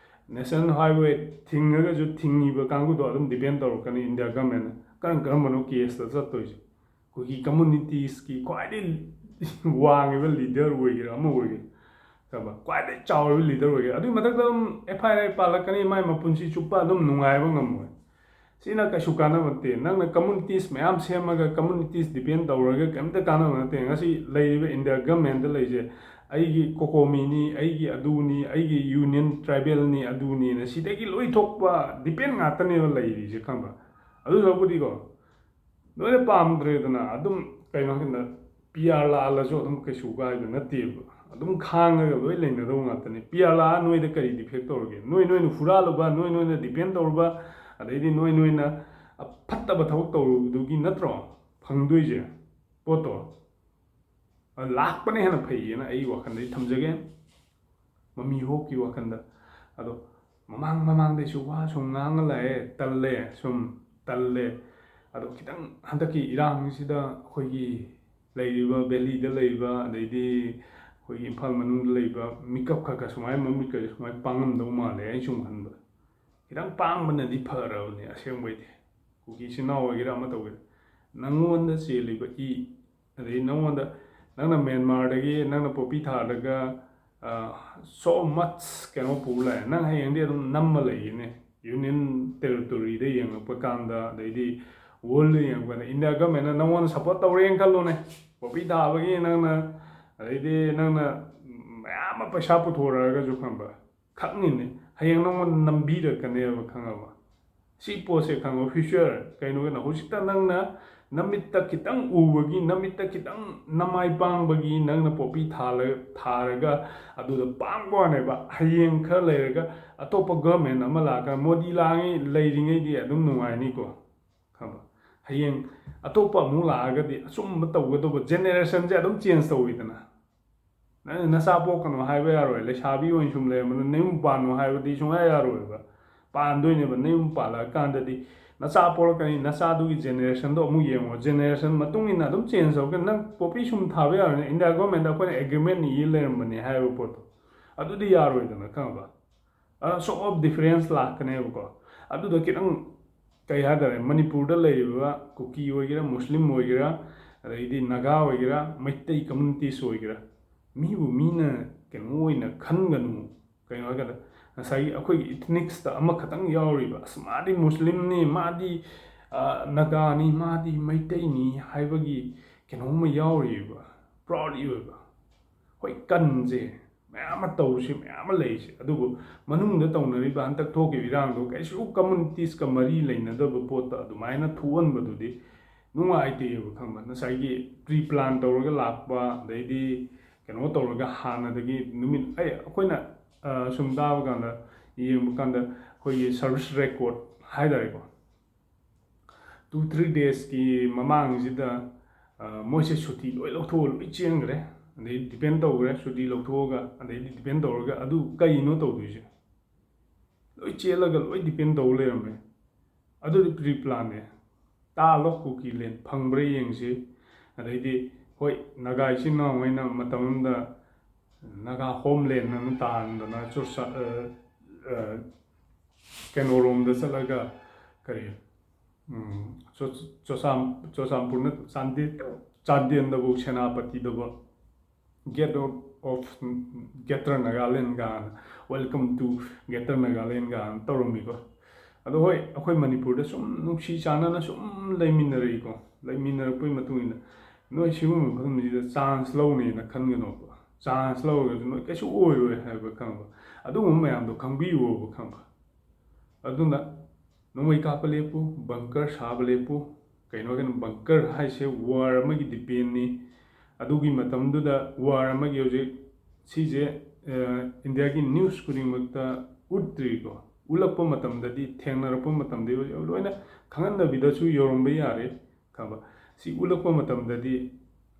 ꯅꯦꯁꯅꯦꯜ ꯍꯥꯏꯋꯦ ꯊꯤꯡꯉꯒꯁꯨ ꯊꯤꯡꯉꯤꯕ ꯀꯥꯡꯕꯨꯗꯣ ꯑꯗꯨꯝ depend ꯇꯧꯔꯛꯀꯅꯤ ꯏꯟꯗꯤꯌꯥ ꯒꯃꯦꯟꯅ꯫ ꯀꯔꯝ ꯀꯔꯝꯕꯅꯣ ꯀꯦꯁꯇ ꯆꯠꯇꯣꯏꯁꯦ? ꯀꯨꯀꯤ ꯀꯝꯃꯨꯅꯤꯇꯤꯁꯀꯤ ꯈ꯭ꯋꯥꯏꯗꯒꯤ ꯋꯥꯡꯉꯤꯕ ꯂꯤꯗꯔ ꯑꯣꯏꯒꯦꯔꯥ ꯑꯃ ꯑꯣꯏꯒꯦꯔꯥ, ꯈꯪꯕ? ꯈ꯭ꯋꯥꯏꯗꯒꯤ ꯆꯥꯎꯔꯤꯕ ꯂꯤꯗꯔ ꯑꯣꯏꯒꯦꯔꯥ, ꯑꯗꯨꯒꯤ ꯃꯊꯛꯇ ꯑꯗꯨꯝ ꯑꯦꯐ ꯑꯥꯏ ꯑꯥꯔ ꯄꯥꯜꯂꯛꯀꯅꯤ, ꯃꯥꯏ ꯃꯄꯨꯟꯁꯤ ꯆꯨꯞꯄ ꯑꯗꯨꯝ ꯅꯨꯡꯉꯥꯏꯕ ꯉꯝꯃꯣꯏ꯫ ꯁꯤꯅ ꯀꯩꯁꯨ ꯀꯥꯟꯅꯕ ꯅꯠꯇꯦ꯫ ꯅꯪꯅ ꯀꯝꯃꯨꯅꯤꯇꯤꯁ ꯃꯌꯥꯝ ꯁꯦꯝꯃꯒ ꯀꯝꯃꯨꯅꯤꯇꯤꯁ depend ꯇꯧꯔꯒ ꯀꯩꯝꯇ ꯀꯥꯟꯅꯕ ꯅꯠꯇꯦ꯫ ꯉꯁꯤ ꯂꯩꯔꯤꯕ ꯏꯟꯗꯤꯌꯥ ꯒꯃꯦꯟꯗ ꯂꯩꯁꯦ ꯑꯩꯒꯤ ꯀꯣꯀꯣꯃꯤꯅꯤ, ꯑꯩꯒꯤ ꯑꯗꯨꯅꯤ, ꯑꯩꯒꯤ ꯌꯨꯅꯤꯌꯟ ꯇ꯭ꯔꯥꯏꯕꯦꯜꯅꯤ, ꯑꯗꯨꯅꯤꯅ ꯁꯤꯗꯒꯤ ꯂꯣꯏ ꯊꯣꯛꯄ depend ꯉꯥꯛꯇꯅꯦꯕ ꯂꯩꯔꯤꯁꯦ, ꯈꯪꯕ? ꯑꯗꯨ ꯁꯔꯨꯛꯄꯨꯗꯤꯀꯣ, ꯅꯣꯏꯅ ꯄꯥꯝꯗ꯭ꯔꯦꯗꯅ ꯑꯗꯨꯝ, ꯀꯩꯅꯣ ꯍꯥꯏꯅ, ꯄꯤ ꯑꯥꯔ ꯂꯥꯛꯍꯜꯂꯁꯨ ꯑꯗꯨꯝ ꯀꯩꯁꯨ ꯀꯥꯏꯕ ꯅꯠꯇꯦꯕ꯫ ꯑꯗꯨꯝ ꯈꯥꯡꯉꯒ ꯂꯣꯏ ꯂꯩꯅꯗꯧ ꯉꯥꯛꯇꯅꯤ꯫ ꯄꯤ ꯑꯥꯔ ꯂꯥꯛꯑ ꯅꯣꯏꯗ ꯀꯔꯤ defect ꯇꯧꯔꯒꯦ? ꯅꯣꯏ ꯅꯣꯏꯅ ꯍꯨꯔꯥꯜꯂꯨꯕ, ꯅꯣꯏ ꯅꯣꯏꯅ depend ꯇꯧꯔꯨꯕ, ꯑꯗꯩꯗꯤ ꯅꯣꯏ ꯅꯣꯏꯅ ꯐꯠꯇꯕ ꯊꯕꯛ ꯇꯧꯔꯨꯕꯗꯨꯒꯤ ꯅꯠꯇ꯭ꯔꯣ ꯐꯪꯗꯣꯏꯁꯦ ꯄꯣꯠꯇꯣ? ꯑꯗꯨ ꯂꯥꯛꯄꯅ ꯍꯦꯟꯅ ꯐꯩꯌꯦꯅ ꯑꯩ ꯋꯥꯈꯜꯗꯗꯤ ꯊꯝꯖꯒꯦ꯫ ꯃꯃꯤ ꯍꯣꯞꯀꯤ ꯋꯥꯈꯜꯗ꯫ ꯑꯗꯣ ꯃꯃꯥꯡ ꯃꯃꯥꯡꯗꯩꯁꯨ ꯋꯥ ꯁꯨꯝ ꯉꯥꯡꯉ ꯂꯥꯛꯑꯦ, ꯇꯜꯂꯦ, ꯁꯨꯝ ꯇꯜꯂꯦ꯫ ꯑꯗꯣ ꯈꯤꯇꯪ ꯍꯟꯗꯛꯀꯤ ꯏꯔꯥꯡꯁꯤꯗ ꯑꯩꯈꯣꯏꯒꯤ ꯂꯩꯔꯤꯕ ꯚꯦꯂꯤꯗ ꯂꯩꯔꯤꯕ, ꯑꯗꯩꯗꯤ ꯑꯩꯈꯣꯏꯒꯤ ꯏꯝꯐꯥꯜ ꯃꯅꯨꯡꯗ ꯂꯩꯕ ꯃꯤꯀꯞ ꯈꯔ ꯈꯔ ꯁꯨꯃꯥꯏꯅ ꯃꯃꯤꯠꯀꯁꯦ ꯁꯨꯃꯥꯏꯅ ꯄꯥꯡꯉꯝꯗꯧ ꯃꯥꯜꯂꯦ ꯑꯩꯅ ꯁꯨꯝ ꯈꯟꯕꯗ꯫ ꯈꯤꯇꯪ ꯄꯥꯡꯕꯅꯗꯤ ꯐꯔꯕꯅꯦ ꯑꯁꯦꯡꯕꯩꯗꯤ꯫ ꯀꯨꯀꯤ ꯏꯆꯤꯟ ꯏꯅꯥꯎ ꯑꯣꯏꯒꯦꯔꯥ ꯑꯃ ꯇꯧꯒꯦꯔꯥ, ꯅꯪꯉꯣꯟꯗ ꯆꯦꯜꯂꯤꯕ ꯏ, ꯑꯗꯩ ꯅꯪꯉꯣꯟꯗ, ꯅꯪꯅ ꯃ꯭ꯌꯥꯟꯃꯥꯔꯗꯒꯤ ꯅꯪꯅ ꯄꯣꯄꯤ ꯊꯥꯔꯒ, ꯑ, so much ꯀꯩꯅꯣ ꯄꯨ ꯂꯥꯛꯑꯦ, ꯅꯪ ꯍꯌꯦꯡꯗꯤ ꯑꯗꯨꯝ ꯅꯝꯃ ꯂꯩꯒꯅꯤ꯫ ꯌꯨꯅꯤꯌꯟ ꯇꯦꯔꯤꯇꯣꯔꯤꯗ ꯌꯦꯡꯉꯛꯄ ꯀꯥꯟꯗ, ꯑꯗꯩꯗꯤ ꯋꯥꯔꯜꯗ ꯌꯦꯡꯉꯛꯄꯗ ꯏꯟꯗꯤꯌꯥ ꯒꯃꯦꯟꯅ ꯅꯪꯉꯣꯟꯗ ꯁꯞꯄꯣꯔꯠ ꯇꯧꯔꯦꯅ ꯈꯜꯂꯣꯅꯦ, ꯄꯣꯄꯤ ꯊꯥꯕꯒꯤ ꯅꯪꯅ, ꯑꯗꯩꯗꯤ ꯅꯪꯅ ꯃꯌꯥꯝ ꯑꯃ ꯄꯩꯁꯥ ꯄꯨꯊꯣꯔꯛꯑꯒꯁꯨ, ꯈꯪꯕ, ꯈꯪꯉꯤꯅꯦ, ꯍꯌꯦꯡ ꯅꯪꯉꯣꯟꯗ ꯅꯝꯕꯤꯔꯛꯀꯅꯦꯕ, ꯈꯪꯉꯕ? ꯁꯤ ꯄꯣꯠꯁꯦ, ꯈꯪꯉꯣ, ꯐ꯭ꯌꯨꯆꯔ ꯀꯩꯅꯣꯒꯤꯅꯣ, ꯍꯧꯖꯤꯛꯇ ꯅꯪꯅ ꯅꯃꯤꯠꯇ ꯈꯤꯇꯪ ꯎꯕꯒꯤ, ꯅꯃꯤꯠꯇ ꯈꯤꯇꯪ ꯅꯃꯥꯏ ꯄꯥꯡꯕꯒꯤ ꯅꯪꯅ ꯄꯣꯄꯤ ꯊꯥꯔꯒ ꯑꯗꯨꯗ ꯄꯥꯡꯕ ꯋꯥꯅꯦꯕ꯫ ꯍꯌꯦꯡ ꯈꯔ ꯂꯩꯔꯒ ꯑꯇꯣꯞꯄ ꯒꯚꯔꯟꯃꯦꯟ ꯑꯃ ꯂꯥꯛꯑꯒ, ꯃꯣꯗꯤ ꯂꯥꯛꯉꯩ ꯂꯩꯔꯤꯉꯩꯗꯤ ꯑꯗꯨꯝ ꯅꯨꯡꯉꯥꯏꯅꯤꯀꯣ, ꯈꯪꯕ? ꯍꯌꯦꯡ ꯑꯇꯣꯞꯄ ꯑꯃꯨꯛ ꯂꯥꯛꯑꯒꯗꯤ ꯑꯆꯨꯝꯕ ꯇꯧꯒꯗꯧꯕ, ꯖꯦꯅꯦꯔꯦꯁꯟꯁꯦ ꯑꯗꯨꯝ ꯆꯦꯟꯖ ꯇꯧꯋꯤꯗꯅ꯫ ꯅꯪ ꯅꯆꯥ ꯄꯣꯛꯀꯅꯨ ꯍꯥꯏꯕ ꯌꯥꯔꯣꯏ, ꯂꯩꯁꯥꯕꯤ ꯑꯣꯏꯅ ꯁꯨꯝ ꯂꯩꯔꯝꯕꯅ ꯅꯌꯨꯝ ꯄꯥꯟꯅꯨ ꯍꯥꯏꯕꯗꯤ ꯁꯨꯡꯌꯥ ꯌꯥꯔꯣꯏꯕ꯫ ꯄꯥꯟꯗꯣꯏꯅꯦꯕ, ꯅꯌꯨꯝ ꯄꯥꯜꯂꯛꯑꯀꯥꯟꯗꯗꯤ ꯅꯆꯥ ꯄꯣꯛꯂꯛꯀꯅꯤ, ꯅꯆꯥꯗꯨꯒꯤ ꯖꯦꯅꯦꯔꯦꯁꯟꯗꯣ ꯑꯃꯨꯛ ꯌꯦꯡꯉꯣ, ꯖꯦꯅꯦꯔꯦꯁꯟ ꯃꯇꯨꯡ ꯏꯟꯅ ꯑꯗꯨꯝ ꯆꯦꯟꯖ ꯇꯧꯔꯛꯀꯅꯤ꯫ ꯅꯪ ꯄꯣꯄꯤ ꯁꯨꯝ ꯊꯥꯕ ꯌꯥꯔꯣꯏꯅꯦ꯫ ꯏꯟꯗꯤꯌꯥ ꯒꯣꯔꯃꯦꯟꯗ ꯑꯩꯈꯣꯏꯅ ꯑꯦꯒ꯭ꯔꯤꯃꯦꯟ ꯏꯔ ꯂꯩꯔꯝꯕꯅꯦ ꯍꯥꯏꯕ ꯄꯣꯠꯇꯣ, ꯑꯗꯨꯗꯤ ꯌꯥꯔꯣꯏꯗꯅ, ꯈꯪꯉꯕ? ꯑꯗ ꯁꯣ ꯑꯣꯐ ꯗꯤꯐꯔꯦꯟꯁ ꯂꯥꯛꯀꯅꯦꯕꯀꯣ꯫ ꯑꯗꯨꯗ ꯈꯤꯇꯪ, ꯀꯩ ꯍꯥꯏꯇꯥꯔꯦ, ꯃꯅꯤꯄꯨꯔꯗ ꯂꯩꯔꯤꯕ ꯀꯨꯀꯤ ꯑꯣꯏꯒꯦꯔꯥ, ꯃꯨꯁꯂꯤꯝ ꯑꯣꯏꯒꯦꯔꯥ, ꯑꯗꯩꯗꯤ ꯅꯥꯒꯥ ꯑꯣꯏꯒꯦꯔꯥ, ꯃꯩꯇꯩ ꯀꯝꯃꯨꯅꯤꯇꯤꯁ ꯑꯣꯏꯒꯦꯔꯥ, ꯃꯤꯕꯨ ꯃꯤꯅ ꯀꯩꯅꯣ ꯑꯣꯏꯅ ꯈꯟꯒꯅꯨ꯫ ꯀꯩꯅꯣ ꯍꯥꯏꯀꯥꯟꯗ, ꯉꯁꯥꯏꯒꯤ ꯑꯩꯈꯣꯏꯒꯤ ꯏꯊꯅꯤꯛꯁꯇ ꯑꯃꯈꯛꯇꯪ ꯌꯥꯎꯔꯤꯕ, "ꯑꯁ, ꯃꯥꯗꯤ ꯃꯨꯁꯂꯤꯝꯅꯤ, ꯃꯥꯗꯤ, ꯑ, ꯅꯥꯒꯥꯅꯤ, ꯃꯥꯗꯤ ꯃꯩꯇꯩꯅꯤ" ꯍꯥꯏꯕꯒꯤ ꯀꯩꯅꯣꯝꯃ ꯌꯥꯎꯔꯤꯕ, ꯄ꯭ꯔꯥꯎꯗꯤ ꯑꯣꯏꯕ꯫ ꯍꯣꯏ, ꯀꯟꯁꯦ ꯃꯌꯥꯝ ꯑꯃ ꯇꯧꯔꯤꯁꯦ, ꯃꯌꯥꯝ ꯑꯃ ꯂꯩꯔꯤꯁꯦ, ꯑꯗꯨꯕꯨ ꯃꯅꯨꯡꯗ ꯇꯧꯅꯔꯤꯕ ꯍꯟꯗꯛ ꯊꯣꯛꯈꯤꯕ ꯏꯔꯥꯡꯗꯣ ꯀꯩꯁꯨ ꯀꯝꯃꯨꯅꯤꯇꯤꯁꯀ ꯃꯔꯤ ꯂꯩꯅꯗꯕ ꯄꯣꯠꯇ ꯑꯗꯨꯃꯥꯏꯅ ꯊꯣꯛꯍꯟꯕꯗꯨꯗꯤ ꯅꯨꯡꯉꯥꯏꯇꯦꯕ, ꯈꯪꯕ? ꯉꯁꯥꯏꯒꯤ ꯄ꯭ꯔꯤ ꯄ꯭ꯂꯥꯟ ꯇꯧꯔꯒ ꯂꯥꯛꯄ, ꯑꯗꯩꯗꯤ ꯀꯩꯅꯣ ꯇꯧꯔꯒ ꯍꯥꯟꯅꯗꯒꯤ ꯅꯨꯃꯤꯠ, ꯑꯩ, ꯑꯩꯈꯣꯏꯅ, ꯑ, ꯁꯨꯝ ꯇꯥꯕ ꯀꯥꯟꯗ, ꯌꯦꯡꯕ ꯀꯥꯟꯗ, ꯑꯩꯈꯣꯏꯒꯤ ꯁꯔꯚꯤꯁ ꯔꯦꯀꯣꯔꯠ ꯍꯥꯏꯇꯥꯔꯦꯀꯣ, ꯇꯨ ꯊ꯭ꯔꯤ ꯗꯦꯖꯀꯤ ꯃꯃꯥꯡꯁꯤꯗ, ꯑ, ꯃꯣꯏꯁꯦ ꯁꯨꯇꯤ ꯂꯣꯏ ꯂꯧꯊꯣꯛꯑ ꯂꯣꯏ ꯆꯦꯟꯈ꯭ꯔꯦ, ꯑꯗꯩ ꯗꯤꯄꯦꯟ ꯇꯧꯈ꯭ꯔꯦ, ꯁꯨꯇꯤ ꯂꯧꯊꯣꯛꯑꯒ, ꯑꯗꯩꯗꯤ ꯗꯤꯄꯦꯟ ꯇꯧꯔꯒ꯫ ꯑꯗꯨ ꯀꯩꯅꯣ ꯇꯧꯗꯣꯏꯁꯦ? ꯂꯣꯏ ꯆꯦꯜꯂꯒ ꯂꯣꯏ ꯗꯤꯄꯦꯟ ꯇꯧ ꯂꯩꯔꯝꯃꯦ꯫ ꯑꯗꯨꯗꯤ ꯄ꯭ꯔꯤ ꯄ꯭ꯂꯥꯟꯅꯦ꯫ ꯇꯥꯜꯂꯣ, ꯀꯨꯀꯤ ꯂꯦꯟ ꯐꯪꯕ꯭ꯔꯥ ꯌꯦꯡꯁꯤ꯫ ꯑꯗꯩꯗꯤ, ꯍꯣꯏ, ꯅꯥꯒꯥ ꯏꯆꯤꯟ ꯏꯅꯥꯎꯉꯩꯅ ꯃꯇꯝ ꯑꯃꯗ ꯅꯥꯒꯥ ꯍꯣꯝꯂꯦꯟ ꯑꯃ ꯇꯥꯟꯗꯅ ꯆꯨꯔꯆꯥ-, ꯑ, ꯑ, ꯀꯩꯅꯣꯔꯣꯝꯗ ꯆꯠꯂꯒ, ꯀꯔꯤ, ꯎꯝ, ꯆꯨ-, ꯆꯨꯔꯆꯥꯟ-, ꯆꯨꯔꯆꯥꯟꯄꯨꯔ ꯅꯠꯇꯕ, Chandel, ꯆꯥꯟꯗꯦꯜꯗꯕꯨ, ꯁꯦꯅꯥꯄꯇꯤꯗꯕꯨ, "Gate of, of Greater Nagaland" ꯒꯥꯅ, "Welcome to Greater Nagaland" ꯒꯥꯅ ꯇꯧꯔꯝꯃꯤꯀꯣ꯫ ꯑꯗꯣ ꯍꯣꯏ, ꯑꯩꯈꯣꯏ ꯃꯅꯤꯄꯨꯔꯗ ꯁꯨꯝ ꯅꯨꯡꯁꯤ ꯆꯥꯟꯅꯅ ꯁꯨꯝ ꯂꯩꯃꯤꯟꯅꯔꯛꯏꯀꯣ꯫ ꯂꯩꯃꯤꯟꯅꯔꯛꯄꯒꯤ ꯃꯇꯨꯡ ꯏꯟꯅ ꯅꯣꯏ ꯁꯤꯒꯨꯝꯕ ꯃꯐꯝꯁꯤꯗ ꯆꯥꯟꯁ ꯂꯧꯅꯦꯅ ꯈꯟꯒꯅꯣꯕ꯫ ꯆꯥꯟꯁ ꯂꯧꯔꯒꯁꯨ ꯅꯣꯏ ꯀꯩꯁꯨ ꯑꯣꯏꯔꯣꯏ ꯍꯥꯏꯕ ꯈꯪꯕ꯫ ꯑꯗꯨꯒꯨꯝꯕ ꯃꯌꯥꯝꯗꯣ ꯈꯪꯕꯤꯌꯣꯕ ꯈꯪꯕ꯫ ꯑꯗꯨꯅ ꯅꯣꯡꯃꯩ ꯀꯥꯞꯄ ꯂꯦꯞꯄꯨ, ꯕꯪꯀꯔ ꯁꯥꯕ ꯂꯦꯞꯄꯨ꯫ ꯀꯩꯅꯣ ꯍꯥꯏꯒꯅ ꯕꯪꯀꯔ ꯍꯥꯏꯁꯦ ꯋꯥꯔ ꯑꯃꯒꯤ ꯗꯤꯄꯦꯟꯅꯤ꯫ ꯑꯗꯨꯒꯤ ꯃꯇꯝꯗꯨꯗ ꯋꯥꯔ ꯑꯃꯒꯤ ꯍꯧꯖꯤꯛ ꯁꯤꯁꯦ ꯏꯟꯗꯤꯌꯥꯒꯤ ꯅ꯭ꯌꯨꯁ ꯈꯨꯗꯤꯡꯃꯛꯇ ꯎꯠꯇ꯭ꯔꯤꯀꯣ꯫ ꯎꯠꯂꯛꯄ ꯃꯇꯝꯗꯗꯤ, ꯊꯦꯡꯅꯔꯛꯄ ꯃꯇꯝꯗꯗꯤ ꯂꯣꯏꯅ ꯈꯪꯍꯟꯗꯕꯤꯗꯁꯨ ꯌꯧꯔꯝꯕ ꯌꯥꯔꯦ ꯈꯪꯕ꯫ ꯁꯤ ꯎꯠꯂꯛꯄ ꯃꯇꯝꯗꯗꯤ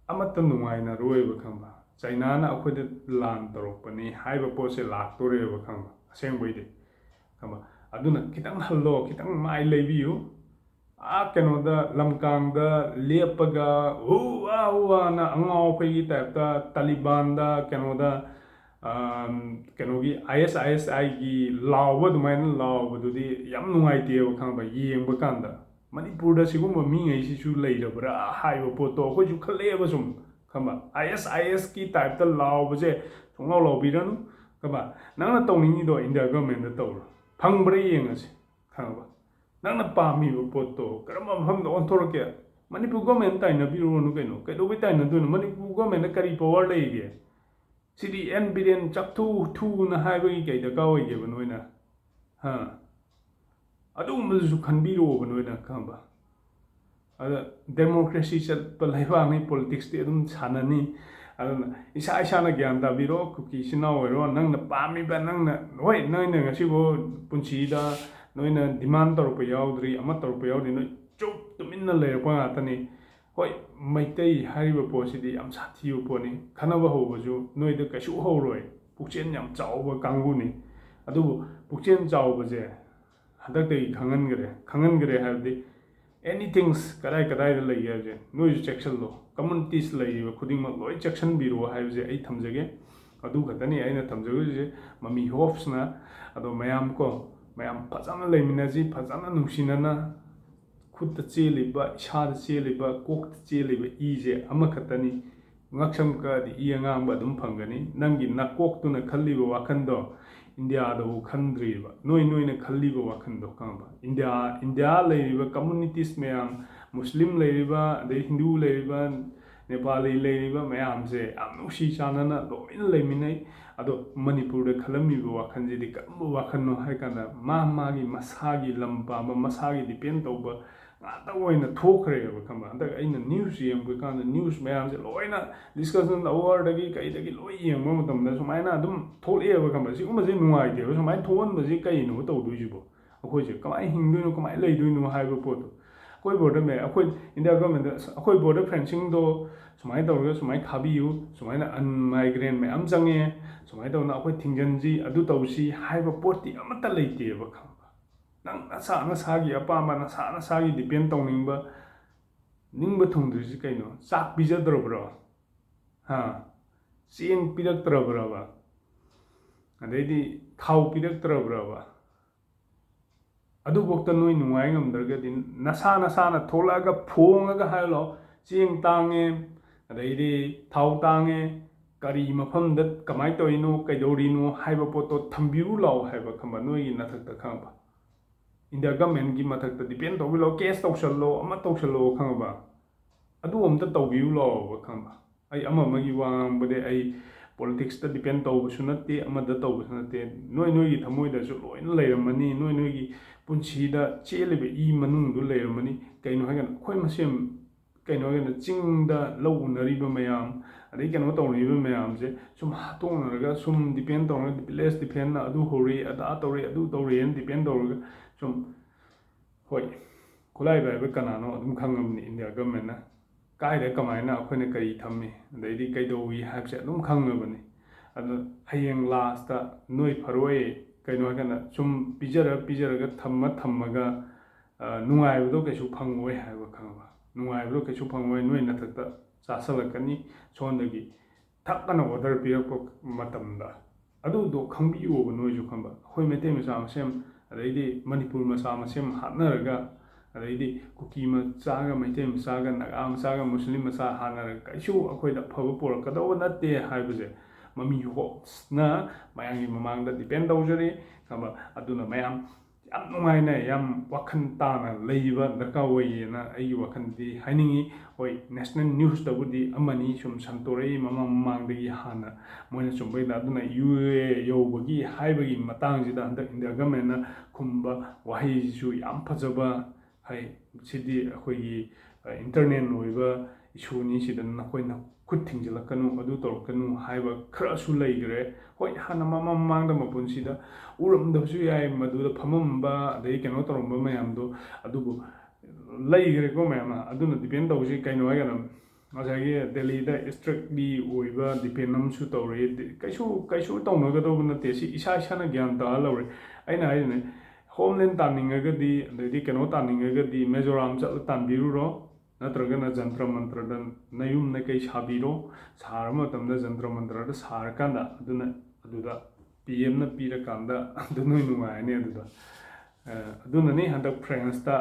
ꯑꯃꯠꯇ ꯅꯨꯡꯉꯥꯏꯅꯔꯣꯏꯕ ꯈꯪꯕ꯫ ꯆꯩꯅꯥꯅ ꯑꯩꯈꯣꯏꯗ ꯂꯥꯟ ꯇꯧꯔꯛꯄꯅꯤ ꯍꯥꯏꯕ ꯄꯣꯠꯁꯦ ꯂꯥꯛꯇꯣꯔꯦꯕ ꯈꯪꯕ, ꯑꯁꯦꯡꯕꯩꯗꯤ ꯈꯪꯕ꯫ ꯑꯗꯨꯅ ꯈꯤꯇꯪ ꯍꯜꯂꯣ, ꯈꯤꯇꯪ ꯃꯥꯏ ꯂꯩꯕꯤꯌꯨ꯫ ꯑꯥ ꯀꯩꯅꯣꯗ, ꯂꯝꯀꯥꯡꯗ ꯂꯦꯞꯄꯒ ꯍꯨ ꯍꯥ ꯍꯨ ꯍꯥꯅ ꯑꯉꯥꯎ ꯑꯐꯩꯒꯤ ꯇꯥꯏꯞꯇ ꯇꯥꯂꯤꯕꯥꯟꯗ ꯀꯩꯅꯣꯗ, ꯑꯥꯝ, ꯀꯩꯅꯣꯒꯤ ISISIꯒꯤ ꯂꯥꯎꯕ ꯑꯗꯨꯃꯥꯏꯅ ꯂꯥꯎꯕꯗꯨꯗꯤ ꯌꯥꯝ ꯅꯨꯡꯉꯥꯏꯇꯦꯕ ꯈꯪꯕ꯫ ꯌꯦꯡꯕ ꯀꯥꯟꯗ ꯃꯅꯤꯄꯨꯔꯗ ꯁꯤꯒꯨꯝꯕ ꯃꯤꯉꯩꯁꯤꯁꯨ ꯂꯩꯔꯕ꯭ꯔꯥ ꯍꯥꯏꯕ ꯄꯣꯠꯇꯣ ꯑꯩꯈꯣꯏꯁꯨ ꯈꯜꯂꯛꯑꯦꯕ ꯁꯨꯝ ꯈꯪꯕ꯫ ISISꯀꯤ ꯇꯥꯏꯞꯇ ꯂꯥꯎꯕꯁꯦ ꯁꯨꯡꯂꯥꯎ ꯂꯥꯎꯕꯤꯔꯅꯨ ꯈꯪꯕ꯫ ꯅꯪꯅ ꯇꯧꯅꯤꯡꯉꯤꯗꯣ ꯏꯟꯗꯤꯌꯥ ꯒꯣꯔꯃꯦꯟꯗ ꯇꯧꯔꯣ, ꯐꯪꯕ꯭ꯔꯥ ꯌꯦꯡꯉꯁꯤ ꯈꯪꯉꯕ꯫ ꯅꯪꯅ ꯄꯥꯝꯃꯤꯕ ꯄꯣꯠꯇꯣ ꯀꯔꯝꯕ ꯃꯐꯝꯗ ꯑꯣꯟꯊꯣꯔꯛꯀꯦ? ꯃꯅꯤꯄꯨꯔ ꯒꯣꯔꯃꯦꯟ ꯇꯥꯏꯅꯕꯤꯔꯨꯔꯅꯨ ꯀꯩꯅꯣ꯫ ꯀꯩꯗꯧꯕꯩ ꯇꯥꯏꯅꯗꯣꯏꯅꯣ? ꯃꯅꯤꯄꯨꯔ ꯒꯣꯔꯃꯦꯟꯗ ꯀꯔꯤ ꯄꯋꯥꯔ ꯂꯩꯒꯦ? ꯁꯤꯗꯤ ꯑꯦꯟ ꯕꯤꯔꯦꯟ ꯆꯞꯊꯨ ꯊꯨꯅ ꯍꯥꯏꯕꯒꯤ ꯀꯩ ꯗꯔꯀꯥꯔ ꯑꯣꯏꯒꯦꯕ ꯅꯣꯏꯅ? ꯍꯥ? ꯑꯗꯨꯒꯨꯝꯕꯗꯨꯁꯨ ꯈꯟꯕꯤꯔꯛꯑꯣꯕ ꯅꯣꯏꯅ ꯈꯪꯕ꯫ ꯑꯗ ꯗꯦꯃꯣꯀ꯭ꯔꯦꯁꯤ ꯆꯠꯄ ꯂꯩꯕꯥꯛꯅꯤ, ꯄꯣꯂꯤꯇꯤꯛꯁꯇꯤ ꯑꯗꯨꯝ ꯁꯥꯟꯅꯅꯤ꯫ ꯑꯗꯨꯅ ꯏꯁꯥ ꯏꯁꯥꯅ ꯒ꯭ꯌꯥꯟ ꯇꯥꯕꯤꯔꯣ, ꯀꯨꯀꯤ ꯏꯆꯤꯟ ꯏꯅꯥꯎ ꯑꯣꯏꯔꯣ, ꯅꯪꯅ ꯄꯥꯝꯃꯤꯕ, ꯅꯪꯅ, ꯍꯣꯏ, ꯅꯣꯏꯅ ꯉꯁꯤꯐꯥꯎ ꯄꯨꯟꯁꯤꯗ ꯅꯣꯏꯅ ꯗꯤꯃꯥꯟ ꯇꯧꯔꯛꯄ ꯌꯥꯎꯗ꯭ꯔꯤ, ꯑꯃ ꯇꯧꯔꯛꯄ ꯌꯥꯎꯗ꯭ꯔꯤ, ꯅꯣꯏ ꯆꯨꯞ ꯇꯨꯃꯤꯟꯅ ꯂꯩꯔꯛꯄ ꯉꯥꯛꯇꯅꯤ꯫ ꯍꯣꯏ, ꯃꯩꯇꯩ ꯍꯥꯏꯔꯤꯕ ꯄꯣꯠꯁꯤꯗꯤ ꯌꯥꯝ ꯁꯥꯊꯤꯕ ꯄꯣꯠꯅꯤ꯫ ꯈꯠꯅꯕ ꯍꯧꯕꯁꯨ ꯅꯣꯏꯗ ꯀꯩꯁꯨ ꯍꯧꯔꯣꯏ, ꯄꯨꯛꯆꯦꯜ ꯌꯥꯝ ꯆꯥꯎꯕ ꯀꯥꯡꯕꯨꯅꯤ꯫ ꯑꯗꯨꯕꯨ ꯄꯨꯛꯆꯦꯜ ꯆꯥꯎꯕꯁꯦ ꯍꯟꯗꯛꯇꯒꯤ ꯈꯪꯍꯟꯈ꯭ꯔꯦ꯫ ꯈꯪꯍꯟꯈ꯭ꯔꯦ ꯍꯥꯏꯕꯗꯤ, ꯑꯦꯅꯤꯊꯤꯡꯁ ꯀꯗꯥꯏ ꯀꯗꯥꯏꯗ ꯂꯩꯒꯦ ꯍꯥꯏꯕꯁꯦ ꯅꯣꯏꯁꯨ ꯆꯦꯛꯁꯤꯜꯂꯣ꯫ ꯀꯝꯃꯨꯅꯤꯇꯤꯁ ꯂꯩꯔꯤꯕ ꯈꯨꯗꯤꯡꯃꯛ ꯂꯣꯏ ꯆꯦꯛꯁꯤꯟꯕꯤꯔꯣ ꯍꯥꯏꯕꯁꯦ ꯑꯩ ꯊꯝꯖꯒꯦ꯫ ꯑꯗꯨ ꯈꯛꯇꯅꯤ ꯑꯩꯅ ꯊꯝꯖꯔꯤꯁꯦ, ꯃꯃꯤ ꯍꯣꯞꯁꯅ꯫ ꯑꯗꯣ ꯃꯌꯥꯝ ꯀꯣ, ꯃꯌꯥꯝ ꯐꯖꯅ ꯂꯩꯃꯤꯟꯅꯁꯤ, ꯐꯖꯅ ꯅꯨꯡꯁꯤꯅꯅ꯫ ꯈꯨꯠꯇ ꯆꯦꯜꯂꯤꯕ, ꯏꯁꯥꯗ ꯆꯦꯜꯂꯤꯕ, ꯀꯣꯛꯇ ꯆꯦꯜꯂꯤꯕ ꯏꯁꯦ ꯑꯃꯈꯛꯇꯅꯤ꯫ ꯉꯛꯁꯝ ꯀꯛꯑꯗꯤ ꯏ ꯑꯉꯥꯡꯕ ꯑꯗꯨꯝ ꯐꯪꯒꯅꯤ꯫ ꯅꯪꯒꯤ ꯅꯀꯣꯛꯇꯨꯅ ꯈꯜꯂꯤꯕ ꯋꯥꯈꯜꯗꯣ, ꯏꯟꯗꯤꯌꯥꯗꯕꯨ ꯈꯟꯗ꯭ꯔꯤꯕ, ꯅꯣꯏ ꯅꯣꯏꯅ ꯈꯜꯂꯤꯕ ꯋꯥꯈꯜꯗꯣ, ꯈꯪꯉꯕ? ꯏꯟꯗꯤꯌꯥ, ꯏꯟꯗꯤꯌꯥ ꯂꯩꯔꯤꯕ communities ꯃꯌꯥꯝ, ꯃꯨꯁꯂꯤꯝ ꯂꯩꯔꯤꯕ, ꯑꯗꯩ ꯍꯤꯟꯗꯨ ꯂꯩꯔꯤꯕ, ꯅꯦꯄꯥꯂꯤ ꯂꯩꯔꯤꯕ ꯃꯌꯥꯝꯁꯦ ꯌꯥꯝ ꯅꯨꯡꯁꯤ ꯆꯥꯟꯅꯅ ꯂꯣꯏꯅ ꯂꯩꯃꯤꯟꯅꯩ꯫ ꯑꯗꯣ ꯃꯅꯤꯄꯨꯔꯗ ꯈꯜꯂꯝꯃꯤꯕ ꯋꯥꯈꯜꯁꯤꯗꯤ ꯀꯔꯝꯕ ꯋꯥꯈꯜꯅꯣ ꯍꯥꯏ ꯀꯥꯟꯗ, ꯃꯥ ꯃꯥꯒꯤ ꯃꯁꯥꯒꯤ ꯂꯝ ꯄꯥꯝꯕ, ꯃꯁꯥꯒꯤ depend ꯇꯧꯕ ꯉꯥꯛꯇ ꯑꯣꯏꯅ ꯊꯣꯛꯈ꯭ꯔꯦꯕ, ꯈꯪꯕ? ꯍꯟꯗꯛ ꯑꯩꯅ news ꯌꯦꯡꯕ ꯀꯥꯟꯗ news ꯃꯌꯥꯝꯁꯦ ꯂꯣꯏꯅ discussion hourꯗꯒꯤ ꯀꯩꯗꯒꯤ ꯂꯣꯏ ꯌꯦꯡꯕ ꯃꯇꯝꯗ ꯁꯨꯃꯥꯏꯅ ꯑꯗꯨꯝ ꯊꯣꯛꯂꯛꯑꯦꯕ, ꯈꯪꯕ? ꯁꯤꯒꯨꯝꯕꯁꯦ ꯅꯨꯡꯉꯥꯏꯇꯦꯕ꯫ ꯁꯨꯃꯥꯏꯅ ꯊꯣꯛꯍꯟꯕꯁꯦ ꯀꯩꯅꯣ ꯇꯧꯗꯣꯏꯁꯤꯕꯣ? ꯑꯩꯈꯣꯏꯁꯦ ꯀꯃꯥꯏꯅ ꯍꯤꯡꯗꯣꯏꯅꯣ, ꯀꯃꯥꯏꯅ ꯂꯩꯗꯣꯏꯅꯣ ꯍꯥꯏꯕ ꯄꯣꯠꯇꯣ꯫ ꯑꯩꯈꯣꯏ border ꯃꯌꯥꯝ, ꯑꯩꯈꯣꯏ ꯏꯟꯗꯤꯌꯥ ꯒꯚꯔꯟꯃꯦꯟꯗ ꯑꯩꯈꯣꯏ border fencingꯗꯣ ꯁꯨꯃꯥꯏꯅ ꯇꯧꯔꯒ ꯁꯨꯃꯥꯏꯅ ꯈꯥꯕꯤꯌꯨ, ꯁꯨꯃꯥꯏꯅ ꯑꯟ migrant ꯃꯌꯥꯝ ꯆꯪꯉꯦ, ꯁꯨꯃꯥꯏꯅ ꯇꯧꯗꯅ ꯑꯩꯈꯣꯏ ꯊꯤꯡꯖꯤꯟꯁꯤ, ꯑꯗꯨ ꯇꯧꯁꯤ ꯍꯥꯏꯕ ꯄꯣꯠꯇꯤ ꯑꯃꯠꯇ ꯂꯩꯇꯦꯕ, ꯈꯪꯕ? ꯅꯪ ꯅꯁꯥ ꯅꯁꯥꯒꯤ ꯑꯄꯥꯝꯕ, ꯅꯁꯥ ꯅꯁꯥꯒꯤ depend ꯇꯧꯅꯤꯡꯕ, ꯅꯤꯡꯕ ꯊꯨꯡꯗ꯭ꯔꯤꯁꯤ ꯀꯩꯅꯣ? ꯆꯥꯛ ꯄꯤꯖꯗ꯭ꯔꯕ꯭ꯔꯣ? ꯍꯥ? ꯆꯦꯡ ꯄꯤꯔꯛꯇ꯭ꯔꯕ꯭ꯔꯕ? ꯑꯗꯩꯗꯤ ꯊꯥꯎ ꯄꯤꯔꯛꯇ꯭ꯔꯕ꯭ꯔꯕ? ꯑꯗꯨꯐꯥꯎꯗ ꯅꯣꯏ ꯅꯨꯡꯉꯥꯏ ꯉꯝꯗ꯭ꯔꯒꯗꯤ, ꯅꯁꯥ ꯅꯁꯥꯅ ꯊꯣꯛꯂꯛꯑꯒ ꯐꯣꯡꯉꯒ ꯍꯥꯏꯔꯣ, ꯆꯦꯡ ꯇꯥꯡꯉꯦ, ꯑꯗꯩꯗꯤ ꯊꯥꯎ ꯇꯥꯡꯉꯦ, ꯀꯔꯤ ꯃꯐꯝꯗ ꯀꯃꯥꯏꯅ ꯇꯧꯔꯤꯅꯣ, ꯀꯩꯗꯧꯔꯤꯅꯣ ꯍꯥꯏꯕ ꯄꯣꯠꯇꯣ ꯊꯝꯕꯤꯔꯨ ꯂꯥꯛꯑꯣ ꯍꯥꯏꯕ, ꯈꯪꯕ? ꯅꯣꯏꯒꯤ ꯅꯊꯛꯇ, ꯈꯪꯕ? ꯏꯟꯗꯤꯌꯥ ꯒꯚꯔꯟꯃꯦꯟꯒꯤ ꯃꯊꯛꯇ depend ꯇꯧꯕꯤꯔꯣ, case ꯇꯧꯁꯜꯂꯣ, ꯑꯃ ꯇꯧꯁꯜꯂꯣ, ꯈꯪꯉꯕ? ꯑꯗꯨ ꯑꯝꯇ ꯇꯧꯕꯤꯌꯨ ꯂꯥꯛꯑꯣꯕ, ꯈꯪꯕ? ꯑꯩ ꯑꯃ ꯑꯃꯒꯤ ꯋꯥ ꯉꯥꯡꯕꯗꯤ, ꯑꯩ politicsꯇ depend ꯇꯧꯕꯁꯨ ꯅꯠꯇꯦ, ꯑꯃꯗ ꯇꯧꯕꯁꯨ ꯅꯠꯇꯦ꯫ ꯅꯣꯏ ꯅꯣꯏꯒꯤ ꯊꯃꯣꯏꯗꯁꯨ ꯂꯣꯏꯅ ꯂꯩꯔꯝꯃꯅꯤ, ꯅꯣꯏ ꯅꯣꯏꯒꯤ ꯄꯨꯟꯁꯤꯗ ꯆꯦꯜꯂꯤꯕ ꯏ ꯃꯅꯨꯡꯗꯨ ꯂꯩꯔꯝꯃꯅꯤ꯫ ꯀꯩꯅꯣ ꯍꯥꯏꯀꯥꯟꯗ, ꯑꯩꯈꯣꯏ ꯃꯁꯦꯟ, ꯀꯩꯅꯣ ꯍꯥꯏꯀꯥꯟꯗ, ꯆꯤꯡꯗ ꯂꯧ ꯎꯅꯔꯤꯕ ꯃꯌꯥꯝ, ꯑꯗꯩ ꯀꯩꯅꯣ ꯇꯧꯅꯔꯤꯕ ꯃꯌꯥꯝꯁꯦ ꯁꯨꯝ ꯍꯥꯠꯇꯣꯛꯅꯔꯒ, ꯁꯨꯝ depend ꯇꯧꯔꯒ, village defenceꯅ ꯑꯗꯨ ꯍꯧꯔꯤ, ꯑꯗꯥ ꯇꯧꯔꯤ, ꯑꯗꯨ ꯇꯧꯔꯤꯅ depend ꯇꯧꯔꯒ ꯁꯨꯝ, ꯍꯣꯏ, ꯈꯨꯠꯂꯥꯏ ꯄꯥꯏꯕ ꯀꯅꯥꯅꯣ ꯑꯗꯨꯝ ꯈꯪꯉꯕꯅꯤ ꯏꯟꯗꯤꯌꯥ ꯒꯚꯔꯟꯃꯦꯟꯅ꯫ ꯀꯥꯏꯗ ꯀꯃꯥꯏꯅ ꯑꯩꯈꯣꯏꯅ ꯀꯔꯤ ꯊꯝꯃꯤ, ꯑꯗꯩꯗꯤ ꯀꯩꯗꯧꯏ ꯍꯥꯏꯕꯁꯦ ꯑꯗꯨꯝ ꯈꯪꯉꯕꯅꯤ꯫ ꯑꯗꯣ ꯍꯌꯦꯡ lastꯇ ꯅꯣꯏ ꯐꯔꯣꯏ, ꯀꯩꯅꯣ ꯍꯥꯏꯀꯥꯟꯗ ꯁꯨꯝ ꯄꯤꯖꯔ ꯄꯤꯖꯔꯒ ꯊꯝꯃ ꯊꯝꯃꯒ, ꯑ, ꯅꯨꯡꯉꯥꯏꯕꯗꯣ ꯀꯩꯁꯨ ꯐꯪꯉꯣꯏ ꯍꯥꯏꯕ, ꯈꯪꯉꯕ? ꯅꯨꯡꯉꯥꯏꯕꯗꯣ ꯀꯩꯁꯨ ꯐꯪꯉꯣꯏ, ꯅꯣꯏ ꯅꯊꯛꯇ ꯆꯥꯁꯜꯂꯛꯀꯅꯤ ꯁꯣꯝꯗꯒꯤ꯫ ꯊꯛ ꯑꯅ order ꯄꯤꯔꯛꯄ ꯃꯇꯝꯗ ꯑꯗꯨꯗꯣ ꯈꯪꯕꯤꯌꯣꯕ ꯅꯣꯏꯁꯨ, ꯈꯪꯕ? ꯑꯩꯈꯣꯏ ꯃꯩꯇꯩ ꯃꯆꯥ ꯃꯁꯦꯟ, ꯑꯗꯩꯗꯤ ꯃꯅꯤꯄꯨꯔ ꯃꯆꯥ ꯃꯁꯦꯟ ꯍꯥꯠꯅꯔꯒ, ꯑꯗꯩꯗꯤ ꯀꯨꯀꯤ ꯃꯆꯥꯒ, ꯃꯩꯇꯩ ꯃꯆꯥꯒ, ꯅꯥꯒꯥ ꯃꯆꯥꯒ, ꯃꯨꯁꯂꯤꯝ ꯃꯆꯥ ꯍꯥꯠꯅꯔꯒ ꯀꯩꯁꯨ ꯑꯩꯈꯣꯏꯗ ꯑꯐꯕ ꯄꯨꯔꯛꯀꯗꯧꯕ ꯅꯠꯇꯦ ꯍꯥꯏꯕꯁꯦ ꯃꯃꯤ ꯍꯣꯞꯁꯅ ꯃꯌꯥꯝꯒꯤ ꯃꯃꯥꯡꯗ ꯗꯤꯄꯦꯟ ꯇꯧꯖꯔꯤ꯫ ꯈꯪꯕ? ꯑꯗꯨꯅ ꯃꯌꯥꯝ ꯌꯥꯝ ꯅꯨꯡꯉꯥꯏꯅ, ꯌꯥꯝ ꯋꯥꯈꯜ ꯇꯥꯅ ꯂꯩꯕ ꯗꯔꯀꯥꯔ ꯑꯣꯏꯌꯦꯅ ꯑꯩꯒꯤ ꯋꯥꯈꯜꯗꯤ ꯍꯥꯏꯅꯤꯡꯉꯤ꯫ ꯍꯣꯏ, ꯅꯦꯁꯅꯦꯜ ꯅ꯭ꯌꯨꯁꯇꯕꯨꯗꯤ ꯑꯃꯅꯤ ꯁꯨꯝ ꯁꯟꯇꯣꯔꯛꯏ ꯃꯃꯥꯡ ꯃꯃꯥꯡꯗꯒꯤ ꯍꯥꯟꯅ ꯃꯣꯏꯅ ꯆꯨꯝꯕꯩꯗ꯫ ꯑꯗꯨꯅ ꯌꯨ ꯑꯦ ꯌꯧꯕꯒꯤ ꯍꯥꯏꯕꯒꯤ ꯃꯇꯥꯡꯁꯤꯗ ꯍꯟꯗꯛ ꯏꯟꯗꯤꯌꯥ ꯒꯃꯦꯟꯅ ꯈꯨꯝꯕ ꯋꯥꯍꯩꯁꯤꯁꯨ ꯌꯥꯝ ꯐꯖꯕ꯫ ꯍꯥꯏ, ꯁꯤꯗꯤ ꯑꯩꯈꯣꯏꯒꯤ, ꯑ, ꯏꯟꯇꯔꯅꯦꯜ ꯑꯣꯏꯕ ꯏꯁꯨꯅꯤ, ꯁꯤꯗ ꯅꯈꯣꯏꯅ ꯈꯨꯠ ꯊꯤꯡꯖꯤꯜꯂꯛꯀꯅꯨ, ꯑꯗꯨ ꯇꯧꯔꯛꯀꯅꯨ ꯍꯥꯏꯕ ꯈꯔꯁꯨ ꯂꯩꯈ꯭ꯔꯦ꯫ ꯍꯣꯏ, ꯍꯥꯟꯅ ꯃꯃꯥꯡ ꯃꯃꯥꯡꯗ ꯃꯄꯨꯟꯁꯤꯗ ꯎꯔꯝꯗꯕꯁꯨ ꯌꯥꯏ, ꯃꯗꯨꯗ ꯐꯝꯃꯝꯕ ꯑꯗꯩ ꯀꯩꯅꯣ ꯇꯧꯔꯝꯕ ꯃꯌꯥꯝꯗꯣ, ꯑꯗꯨꯕꯨ ꯂꯩꯈ꯭ꯔꯦꯀꯣ ꯃꯌꯥꯝ ꯑꯃ꯫ ꯑꯗꯨꯅ ꯗꯤꯄꯦꯟ ꯇꯧꯕꯁꯤ ꯀꯩꯅꯣ ꯍꯥꯏꯀꯥꯟꯗ, ꯉꯁꯥꯏꯒꯤ ꯗꯦꯜꯂꯤꯗ ꯏꯁꯇ꯭ꯔꯤꯛꯂꯤ ꯑꯣꯏꯕ ꯗꯤꯄꯦꯟ ꯑꯃꯁꯨ ꯇꯧꯔꯤ꯫ ꯀꯩꯁꯨ, ꯀꯩꯁꯨ ꯇꯧꯅꯒꯗꯧꯕ ꯅꯠꯇꯦ꯫ ꯁꯤ ꯏꯁꯥ ꯏꯁꯥꯅ ꯒ꯭ꯌꯥꯟ ꯇꯥꯔ ꯂꯧꯔꯦ꯫ ꯑꯩꯅ ꯍꯥꯏꯔꯤꯅꯦ, ꯍꯣꯝꯂꯦꯟ ꯇꯥꯅꯤꯡꯉꯒꯗꯤ, ꯑꯗꯩꯗꯤ ꯀꯩꯅꯣ ꯇꯥꯅꯤꯡꯉꯒꯗꯤ ꯃꯤꯖꯣꯔꯥꯝ ꯆꯠꯂ ꯇꯥꯟꯕꯤꯔꯨꯔꯣ, ꯅꯠꯇ꯭ꯔꯒꯅ ꯖꯟꯇ꯭ꯔ ꯃꯟꯇ꯭ꯔꯗ ꯅꯌꯨꯝ ꯅꯀꯩ ꯁꯥꯕꯤꯔꯣ꯫ ꯁꯥꯔꯕ ꯃꯇꯝꯗ ꯖꯟꯇ꯭ꯔ ꯃꯟꯇ꯭ꯔꯗ ꯁꯥꯔꯀꯥꯟꯗ ꯑꯗꯨꯅ, ꯑꯗꯨꯗ ꯄꯤ ꯑꯦꯝꯅ ꯄꯤꯔꯀꯥꯟꯗ ꯑꯗꯨ ꯅꯣꯏ ꯅꯨꯡꯉꯥꯏꯔꯅꯤ ꯑꯗꯨꯗ꯫ ꯑ, ꯑꯗꯨꯅꯅꯤ ꯍꯟꯗꯛ ꯐ꯭ꯔꯦꯟꯁꯇ,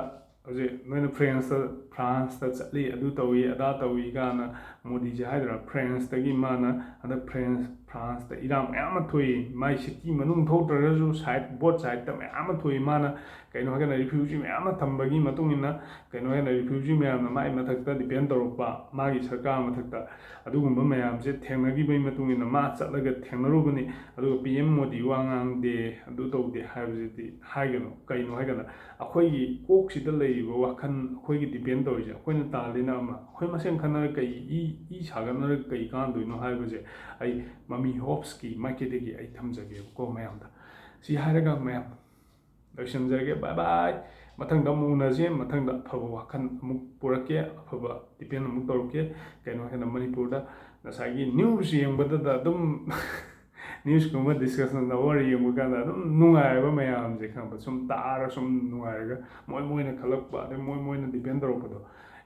ꯍꯧꯖꯤꯛ ꯅꯣꯏꯅ ꯐ꯭ꯔꯦꯟꯁꯇ, ꯐ꯭ꯔꯥꯟꯁꯇ ꯆꯠꯂꯤ, ꯑꯗꯨ ꯇꯧꯏ, ꯑꯗꯥ ꯇꯧꯏ ꯀꯥꯏꯅ ꯃꯣꯗꯤꯁꯦ ꯍꯥꯏꯗꯣꯏꯔꯥ, ꯐ꯭ꯔꯦꯟꯁꯇꯒꯤ ꯃꯥꯅ ꯍꯟꯗꯛ ꯐ꯭ꯔꯦꯟꯁ, ꯐ꯭ꯔꯥꯟꯁꯇ ꯏꯔꯥꯡ ꯃꯌꯥꯝ ꯑꯃ ꯊꯣꯛꯏ꯫ ꯃꯥꯏ ꯁꯤꯇꯤ ꯃꯅꯨꯡ ꯊꯣꯛꯇ꯭ꯔꯒꯁꯨ ꯁꯥꯏꯠ, ꯕꯣꯠ ꯁꯥꯏꯠꯇ ꯃꯌꯥꯝ ꯑꯃ ꯊꯣꯛꯏ꯫ ꯃꯥꯅ ꯀꯩꯅꯣ ꯍꯥꯏꯔꯀꯥꯟꯗ ꯔꯤꯐ꯭ꯌꯨꯖꯤ ꯃꯌꯥꯝ ꯑꯃ ꯊꯝꯕꯒꯤ ꯃꯇꯨꯡ ꯏꯟꯅ, ꯀꯩꯅꯣ ꯍꯥꯏꯅ ꯔꯤꯐ꯭ꯌꯨꯖꯤ ꯃꯌꯥꯝꯅ ꯃꯥꯏ ꯃꯊꯛꯇ ꯗꯤꯄꯦꯟ ꯇꯧꯔꯛꯄ, ꯃꯥꯒꯤ ꯁꯔꯀꯥꯔ ꯃꯊꯛꯇ, ꯑꯗꯨꯒꯨꯝꯕ ꯃꯌꯥꯝꯁꯦ ꯊꯦꯡꯅꯈꯤꯕꯒꯤ ꯃꯇꯨꯡ ꯏꯟꯅ ꯃꯥ ꯆꯠꯂꯒ ꯊꯦꯡꯅꯔꯨꯕꯅꯤ꯫ ꯑꯗꯨꯒ ꯄꯤ ꯑꯦꯝ ꯃꯣꯗꯤ ꯋꯥ ꯉꯥꯡꯗꯦ, ꯑꯗꯨ ꯇꯧꯗꯦ ꯍꯥꯏꯕꯁꯤꯗꯤ ꯍꯥꯏꯒꯅꯨ꯫ ꯀꯩꯅꯣ ꯍꯥꯏꯀꯥꯟꯗ ꯑꯩꯈꯣꯏꯒꯤ ꯀꯣꯛꯁꯤꯗ ꯂꯩꯔꯤꯕ ꯋꯥꯈꯜ, ꯑꯩꯈꯣꯏꯒꯤ ꯗꯤꯄꯦꯟ ꯇꯧꯔꯤꯁꯦ, ꯑꯩꯈꯣꯏꯅ ꯇꯥꯜꯂꯤꯅ ꯑꯃ, ꯑꯩꯈꯣꯏ ꯃꯁꯦꯟ ꯈꯟꯅꯔꯒ ꯀꯩ ꯏ, ꯏ ꯁꯥꯒꯠꯅꯔꯒ ꯀꯩ ꯀꯥꯟꯗꯣꯏꯅꯣ ꯍꯥꯏꯕꯁꯦ ꯑꯩ ꯃꯃꯤ ꯍꯣꯞꯁꯀꯤ ꯃꯥꯏꯀꯩꯗꯒꯤ ꯑꯩ ꯊꯝꯖꯒꯦꯕꯀꯣ ꯃꯌꯥꯝꯗ꯫ ꯁꯤ ꯍꯥꯏꯔꯒ ꯃꯌꯥꯝ ꯂꯣꯏꯁꯤꯟꯖꯔꯒꯦ꯫ ꯕꯥꯏ ꯕꯥꯏ꯫ ꯃꯊꯪꯗ ꯑꯃꯨꯛ ꯎꯅꯁꯤ꯫ ꯃꯊꯪꯗ ꯑꯐꯕ ꯋꯥꯈꯜ ꯑꯃꯨꯛ ꯄꯨꯔꯛꯀꯦ, ꯑꯐꯕ ꯗꯤꯄꯦꯟ ꯑꯃꯨꯛ ꯇꯧꯔꯛꯀꯦ꯫ ꯀꯩꯅꯣ ꯍꯥꯏꯅ ꯃꯅꯤꯄꯨꯔꯗ ꯉꯁꯥꯏꯒꯤ ꯅ꯭ꯌꯨꯁ ꯌꯦꯡꯕꯗꯗ ꯑꯗꯨꯝ ꯅ꯭ꯌꯨꯁꯀꯨꯝꯕ ꯗꯤꯁꯀꯁꯟꯗ ꯋꯥꯔꯤ ꯌꯦꯡꯕ ꯀꯥꯟꯗ ꯑꯗꯨꯝ ꯅꯨꯡꯉꯥꯏꯕ ꯃꯌꯥꯝꯁꯦ ꯈꯪꯕ, ꯁꯨꯝ ꯇꯥꯔ ꯁꯨꯝ ꯅꯨꯡꯉꯥꯏꯔꯒ ꯃꯣꯏ ꯃꯣꯏꯅ ꯈꯜꯂꯛꯄ, ꯑꯗꯩ ꯃꯣꯏ ꯃꯣꯏꯅ ꯗꯤꯄꯦꯟ ꯇꯧꯔꯛꯄꯗꯣ꯫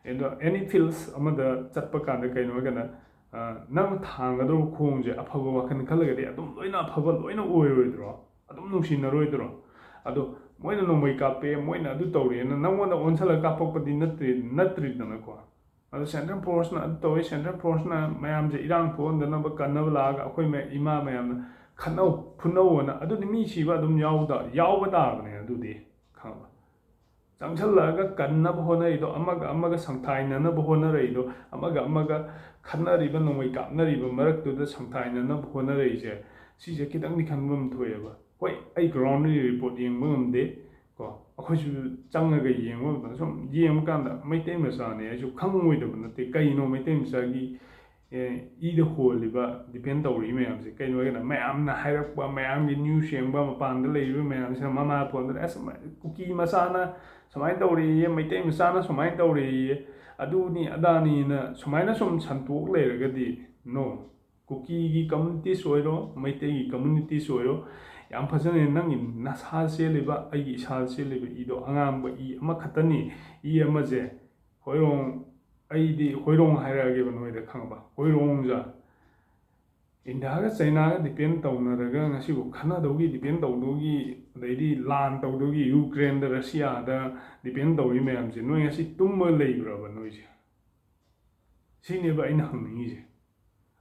ꯑꯗꯣ ꯑꯦꯅꯤ ꯐꯤꯜꯁ ꯑꯃꯗ ꯆꯠꯄ ꯀꯥꯟꯗ ꯀꯩꯅꯣ ꯍꯥꯏꯔꯒꯅ, ꯑ, ꯅꯪ ꯊꯥꯡꯒꯗꯧꯕ ꯈꯣꯡꯁꯦ ꯑꯐꯕ ꯋꯥꯈꯜ ꯈꯜꯂꯒꯗꯤ ꯑꯗꯨꯝ ꯂꯣꯏꯅ ꯑꯐꯕ ꯂꯣꯏꯅ ꯑꯣꯏꯔꯣꯏꯗ꯭ꯔꯣ? ꯑꯗꯨꯝ ꯅꯨꯡꯁꯤꯅꯔꯣꯏꯗ꯭ꯔꯣ? ꯑꯗꯣ ꯃꯣꯏꯅ ꯅꯣꯡꯃꯩ ꯀꯥꯞꯄꯦ, ꯃꯣꯏꯅ ꯑꯗꯨ ꯇꯧꯔꯦꯅ ꯅꯪꯉꯣꯟꯗ ꯑꯣꯟꯁꯜꯂꯒ ꯀꯥꯞꯄꯛꯄꯗꯤ ꯅꯠꯇ꯭ꯔꯤ-, ꯅꯠꯇ꯭ꯔꯤꯗꯅꯀꯣ꯫ ꯑꯗꯣ ꯁꯦꯟꯇ꯭ꯔꯦꯜ ꯐꯣꯔꯁꯅ ꯑꯗꯨ ꯇꯧꯋꯤ, ꯁꯦꯟꯇ꯭ꯔꯦꯜ ꯐꯣꯔꯁꯅ ꯃꯌꯥꯝꯁꯦ ꯏꯔꯥꯡ ꯊꯣꯛꯍꯟꯗꯅꯕ ꯀꯟꯅꯕ ꯂꯥꯛꯑꯒ ꯑꯩꯈꯣꯏ ꯃ- ꯏꯃꯥ ꯃꯌꯥꯝꯅ ꯈꯠꯅꯧ ꯐꯨꯅꯧꯑꯅ, ꯑꯗꯨꯗꯤ ꯃꯤ ꯁꯤꯕ ꯑꯗꯨꯝ ꯌꯥꯎꯗ ꯌꯥꯎꯕ ꯇꯥꯕꯅꯦ꯫ ꯑꯗꯨꯗꯤ ꯈꯪꯉꯕ? ꯆꯪꯁꯜꯂꯛꯑꯒ ꯀꯟꯅꯕ ꯍꯣꯠꯅꯔꯤꯗꯣ, ꯑꯃꯒ ꯑꯃꯒ ꯁꯪꯊꯥꯏꯅꯅꯕ ꯍꯣꯠꯅꯔꯛꯏꯗꯣ, ꯑꯃꯒ ꯑꯃꯒ ꯈꯠꯅꯔꯤꯕ, ꯅꯣꯡꯃꯩ ꯀꯥꯞꯅꯔꯤꯕ ꯃꯔꯛꯇꯨꯗ ꯁꯪꯊꯥꯏꯅꯅꯕ ꯍꯣꯠꯅꯔꯛꯏꯁꯦ, ꯁꯤꯁꯦ ꯈꯤꯇꯪꯗꯤ ꯈꯟꯕ ꯑꯃ ꯊꯣꯛꯑꯦꯕ꯫ ꯍꯣꯏ, ꯑꯩ ꯒ꯭ꯔꯥꯎꯟꯒꯤ ꯔꯤꯄꯣꯔꯠ ꯌꯦꯡꯕ ꯉꯝꯗꯦ ꯀꯣ, ꯑꯩꯈꯣꯏꯁꯨ ꯆꯪꯉꯒ ꯌꯦꯡꯕ ꯃꯇꯝꯗ ꯁꯨꯝ ꯌꯦꯡꯕ ꯀꯥꯟꯗ ꯃꯩꯇꯩ ꯃꯆꯥꯅꯦ ꯍꯥꯏꯁꯨ ꯈꯪꯉꯣꯏꯗꯕ ꯅꯠꯇꯦ꯫ ꯀꯩꯅꯣ ꯃꯩꯇꯩ ꯃꯆꯥꯒꯤ ꯑꯦ, ꯏꯗ ꯍꯣꯜꯂꯤꯕ, ꯗꯤꯄꯦꯟ ꯇꯧꯔꯤ ꯃꯌꯥꯝꯁꯦ ꯀꯩꯅꯣ ꯍꯥꯏꯔꯒꯅ, ꯃꯌꯥꯝꯅ ꯍꯥꯏꯔꯛꯄ, ꯃꯌꯥꯝꯒꯤ ꯅ꯭ꯌꯨꯁ ꯌꯦꯡꯕ, ꯃꯄꯥꯟꯗ ꯂꯩꯔꯤꯕ ꯃꯌꯥꯝꯁꯤꯅ, "ꯑꯁ, ꯃ-, ꯀꯨꯀꯤ ꯃꯆꯥꯅ ꯁꯨꯃꯥꯏꯅ ꯇꯧꯔꯦꯌꯦ, ꯃꯩꯇꯩ ꯃꯆꯥꯅ ꯁꯨꯃꯥꯏꯅ ꯇꯧꯔꯦꯌꯦ, ꯑꯗꯨꯅꯤ ꯑꯗꯥꯅꯤꯅ" ꯁꯨꯃꯥꯏꯅ ꯁꯨꯝ ꯁꯟꯇꯣꯛ ꯂꯩꯔꯒꯗꯤ, ꯅꯣ, ꯀꯨꯀꯤꯒꯤ ꯀꯝꯃꯨꯅꯤꯇꯤꯁ ꯑꯣꯏꯔꯣ, ꯃꯩꯇꯩꯒꯤ ꯀꯝꯃꯨꯅꯤꯇꯤꯁ ꯑꯣꯏꯔꯣ, ꯌꯥꯝ ꯐꯖꯅ ꯅꯪꯒꯤ ꯅꯁꯥ ꯆꯦꯜꯂꯤꯕ, ꯑꯩꯒꯤ ꯏꯁꯥ ꯆꯦꯜꯂꯤꯕ ꯏꯗꯣ ꯑꯉꯥꯡꯕ ꯏ ꯑꯃꯈꯛꯇꯅꯤ꯫ ꯏ ꯑꯃꯁꯦ ꯍꯣꯏꯔꯣꯡ, ꯑꯩꯗꯤ ꯍꯣꯏꯔꯣꯡ ꯍꯥꯏꯔꯛꯑꯒꯦꯕ ꯅꯣꯏꯗ, ꯈꯪꯉꯕ? ꯍꯣꯏꯔꯣꯡꯁꯦ ꯏꯟꯗꯤꯌꯥꯒ ꯆꯩꯅꯥꯒ ꯗꯤꯄꯦꯟ ꯇꯧꯅꯔꯒ ꯉꯁꯤꯕꯨ ꯈꯠꯅꯗꯧꯒꯤ, ꯗꯤꯄꯦꯟ ꯇꯧꯗꯧꯒꯤ, ꯑꯗꯩꯗꯤ ꯂꯥꯟ ꯇꯧꯗꯧꯒꯤ, ꯌꯨꯀ꯭ꯔꯦꯟꯗ, ꯔꯁꯤꯌꯥꯗ ꯗꯤꯄꯦꯟ ꯇꯧꯔꯤ ꯃꯌꯥꯝꯁꯦ, ꯅꯣꯏ ꯉꯁꯤ ꯇꯨꯝꯃ ꯂꯩꯕ꯭ꯔꯕ ꯅꯣꯏꯁꯦ? ꯁꯤꯅꯦꯕ ꯑꯩꯅ ꯍꯪꯅꯤꯡꯉꯤꯁꯦ꯫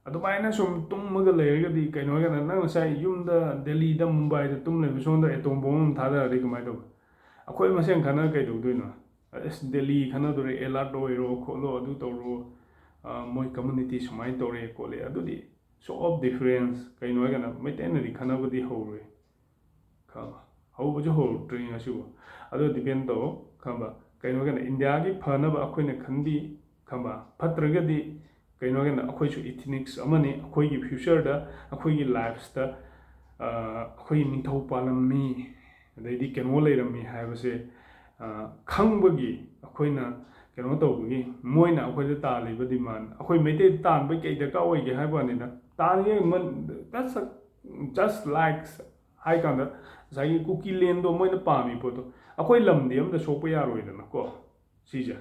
ꯑꯗꯨꯃꯥꯏꯅ ꯁꯨꯝ ꯇꯨꯝꯃꯒ ꯂꯩꯔꯒꯗꯤ, ꯀꯩꯅꯣ ꯍꯥꯏꯔꯀꯥꯟꯗ, ꯅꯪ ꯉꯁꯥꯏ ꯌꯨꯝꯗ, ꯗꯦꯜꯂꯤꯗ, ꯃꯨꯝꯕꯥꯏꯗ ꯇꯨꯝ ꯂꯩꯕ, ꯁꯣꯝꯗ ꯑꯦꯇꯣꯝ ꯕꯣꯝ ꯑꯃ ꯊꯥꯗꯔꯗꯤ ꯀꯃꯥꯏꯅ ꯇꯧꯕ? ꯑꯩꯈꯣꯏ ꯃꯁꯦꯟ ꯈꯠꯅ ꯀꯩꯗꯧꯗꯣꯏꯅꯣ? ꯑꯁ, ꯗꯦꯜꯂꯤ ꯈꯠꯅꯗꯣꯔꯦ, ꯑꯦꯂꯥꯔꯠ ꯑꯣꯏꯔꯣ ꯈꯣꯠꯂꯣ, ꯑꯗꯨ ꯇꯧꯔꯣ, ꯑ, ꯃꯣꯏ ꯀꯝꯃꯨꯅꯤꯇꯤ ꯁꯨꯃꯥꯏꯅ ꯇꯧꯔꯦ ꯈꯣꯠꯂꯦ, ꯑꯗꯨꯗꯤ show of difference꯫ ꯀꯩꯅꯣ ꯍꯥꯏꯔꯀꯥꯟꯗ, ꯃꯩꯇꯩꯅꯗꯤ ꯈꯠꯅꯕꯗꯤ ꯍꯧꯔꯣꯏ, ꯈꯪꯉꯕ? ꯍꯧꯕꯁꯨ ꯍꯧꯔꯛꯇ꯭ꯔꯤ ꯉꯁꯤꯕꯨ꯫ ꯑꯗꯣ ꯗꯤꯄꯦꯟ ꯇꯧ, ꯈꯪꯉꯕ? ꯀꯩꯅꯣ ꯍꯥꯏꯔꯀꯥꯟꯗ, ꯏꯟꯗꯤꯌꯥꯒꯤ ꯐꯅꯕ ꯑꯩꯈꯣꯏꯅ ꯈꯟꯕꯤ, ꯈꯪꯉꯕ? ꯐꯠꯇ꯭ꯔꯒꯗꯤ, ꯀꯩꯅꯣ ꯍꯥꯏꯔꯀꯥꯟꯗ, ꯑꯩꯈꯣꯏꯁꯨ ꯏꯊꯤꯅꯤꯛꯁ ꯑꯃꯅꯤ, ꯑꯩꯈꯣꯏꯒꯤ ꯐ꯭ꯌꯨꯆꯔꯗ ꯑꯩꯈꯣꯏꯒꯤ ꯂꯥꯏꯐꯁꯇ, ꯑ, ꯑꯩꯈꯣꯏꯒꯤ ꯅꯤꯡꯊꯧ ꯄꯥꯜꯂꯝꯃꯤ, ꯑꯗꯩꯗꯤ ꯀꯩꯅꯣ ꯂꯩꯔꯝꯃꯤ ꯍꯥꯏꯕꯁꯦ, ꯑ, ꯈꯪꯕꯒꯤ, ꯑꯩꯈꯣꯏꯅ ꯀꯩꯅꯣ ꯇꯧꯕꯒꯤ, ꯃꯣꯏꯅ ꯑꯩꯈꯣꯏꯗ ꯇꯥꯜꯂꯤꯕ ꯗꯤꯃꯥꯟ, ꯑꯩꯈꯣꯏ ꯃꯩꯇꯩꯗ ꯇꯥꯟꯕ ꯀꯩ ꯗꯔꯀꯥꯔ ꯑꯣꯏꯒꯦ ꯍꯥꯏꯕ ꯋꯥꯅꯤꯗ, ꯇꯥꯟꯅꯤꯡꯉꯥꯏ ꯃꯟ-, that's a, just like ꯍꯥꯏ ꯀꯥꯟꯗ, ꯉꯁꯥꯏꯒꯤ ꯀꯨꯀꯤ ꯂꯦꯟꯗꯣ ꯃꯣꯏꯅ ꯄꯥꯝꯃꯤ ꯄꯣꯠꯇꯣ, ꯑꯩꯈꯣꯏ ꯂꯝꯗꯤ ꯑꯝꯇ ꯁꯣꯛꯄ ꯌꯥꯔꯣꯏꯗꯅꯀꯣ꯫ ꯁꯤꯁꯦ,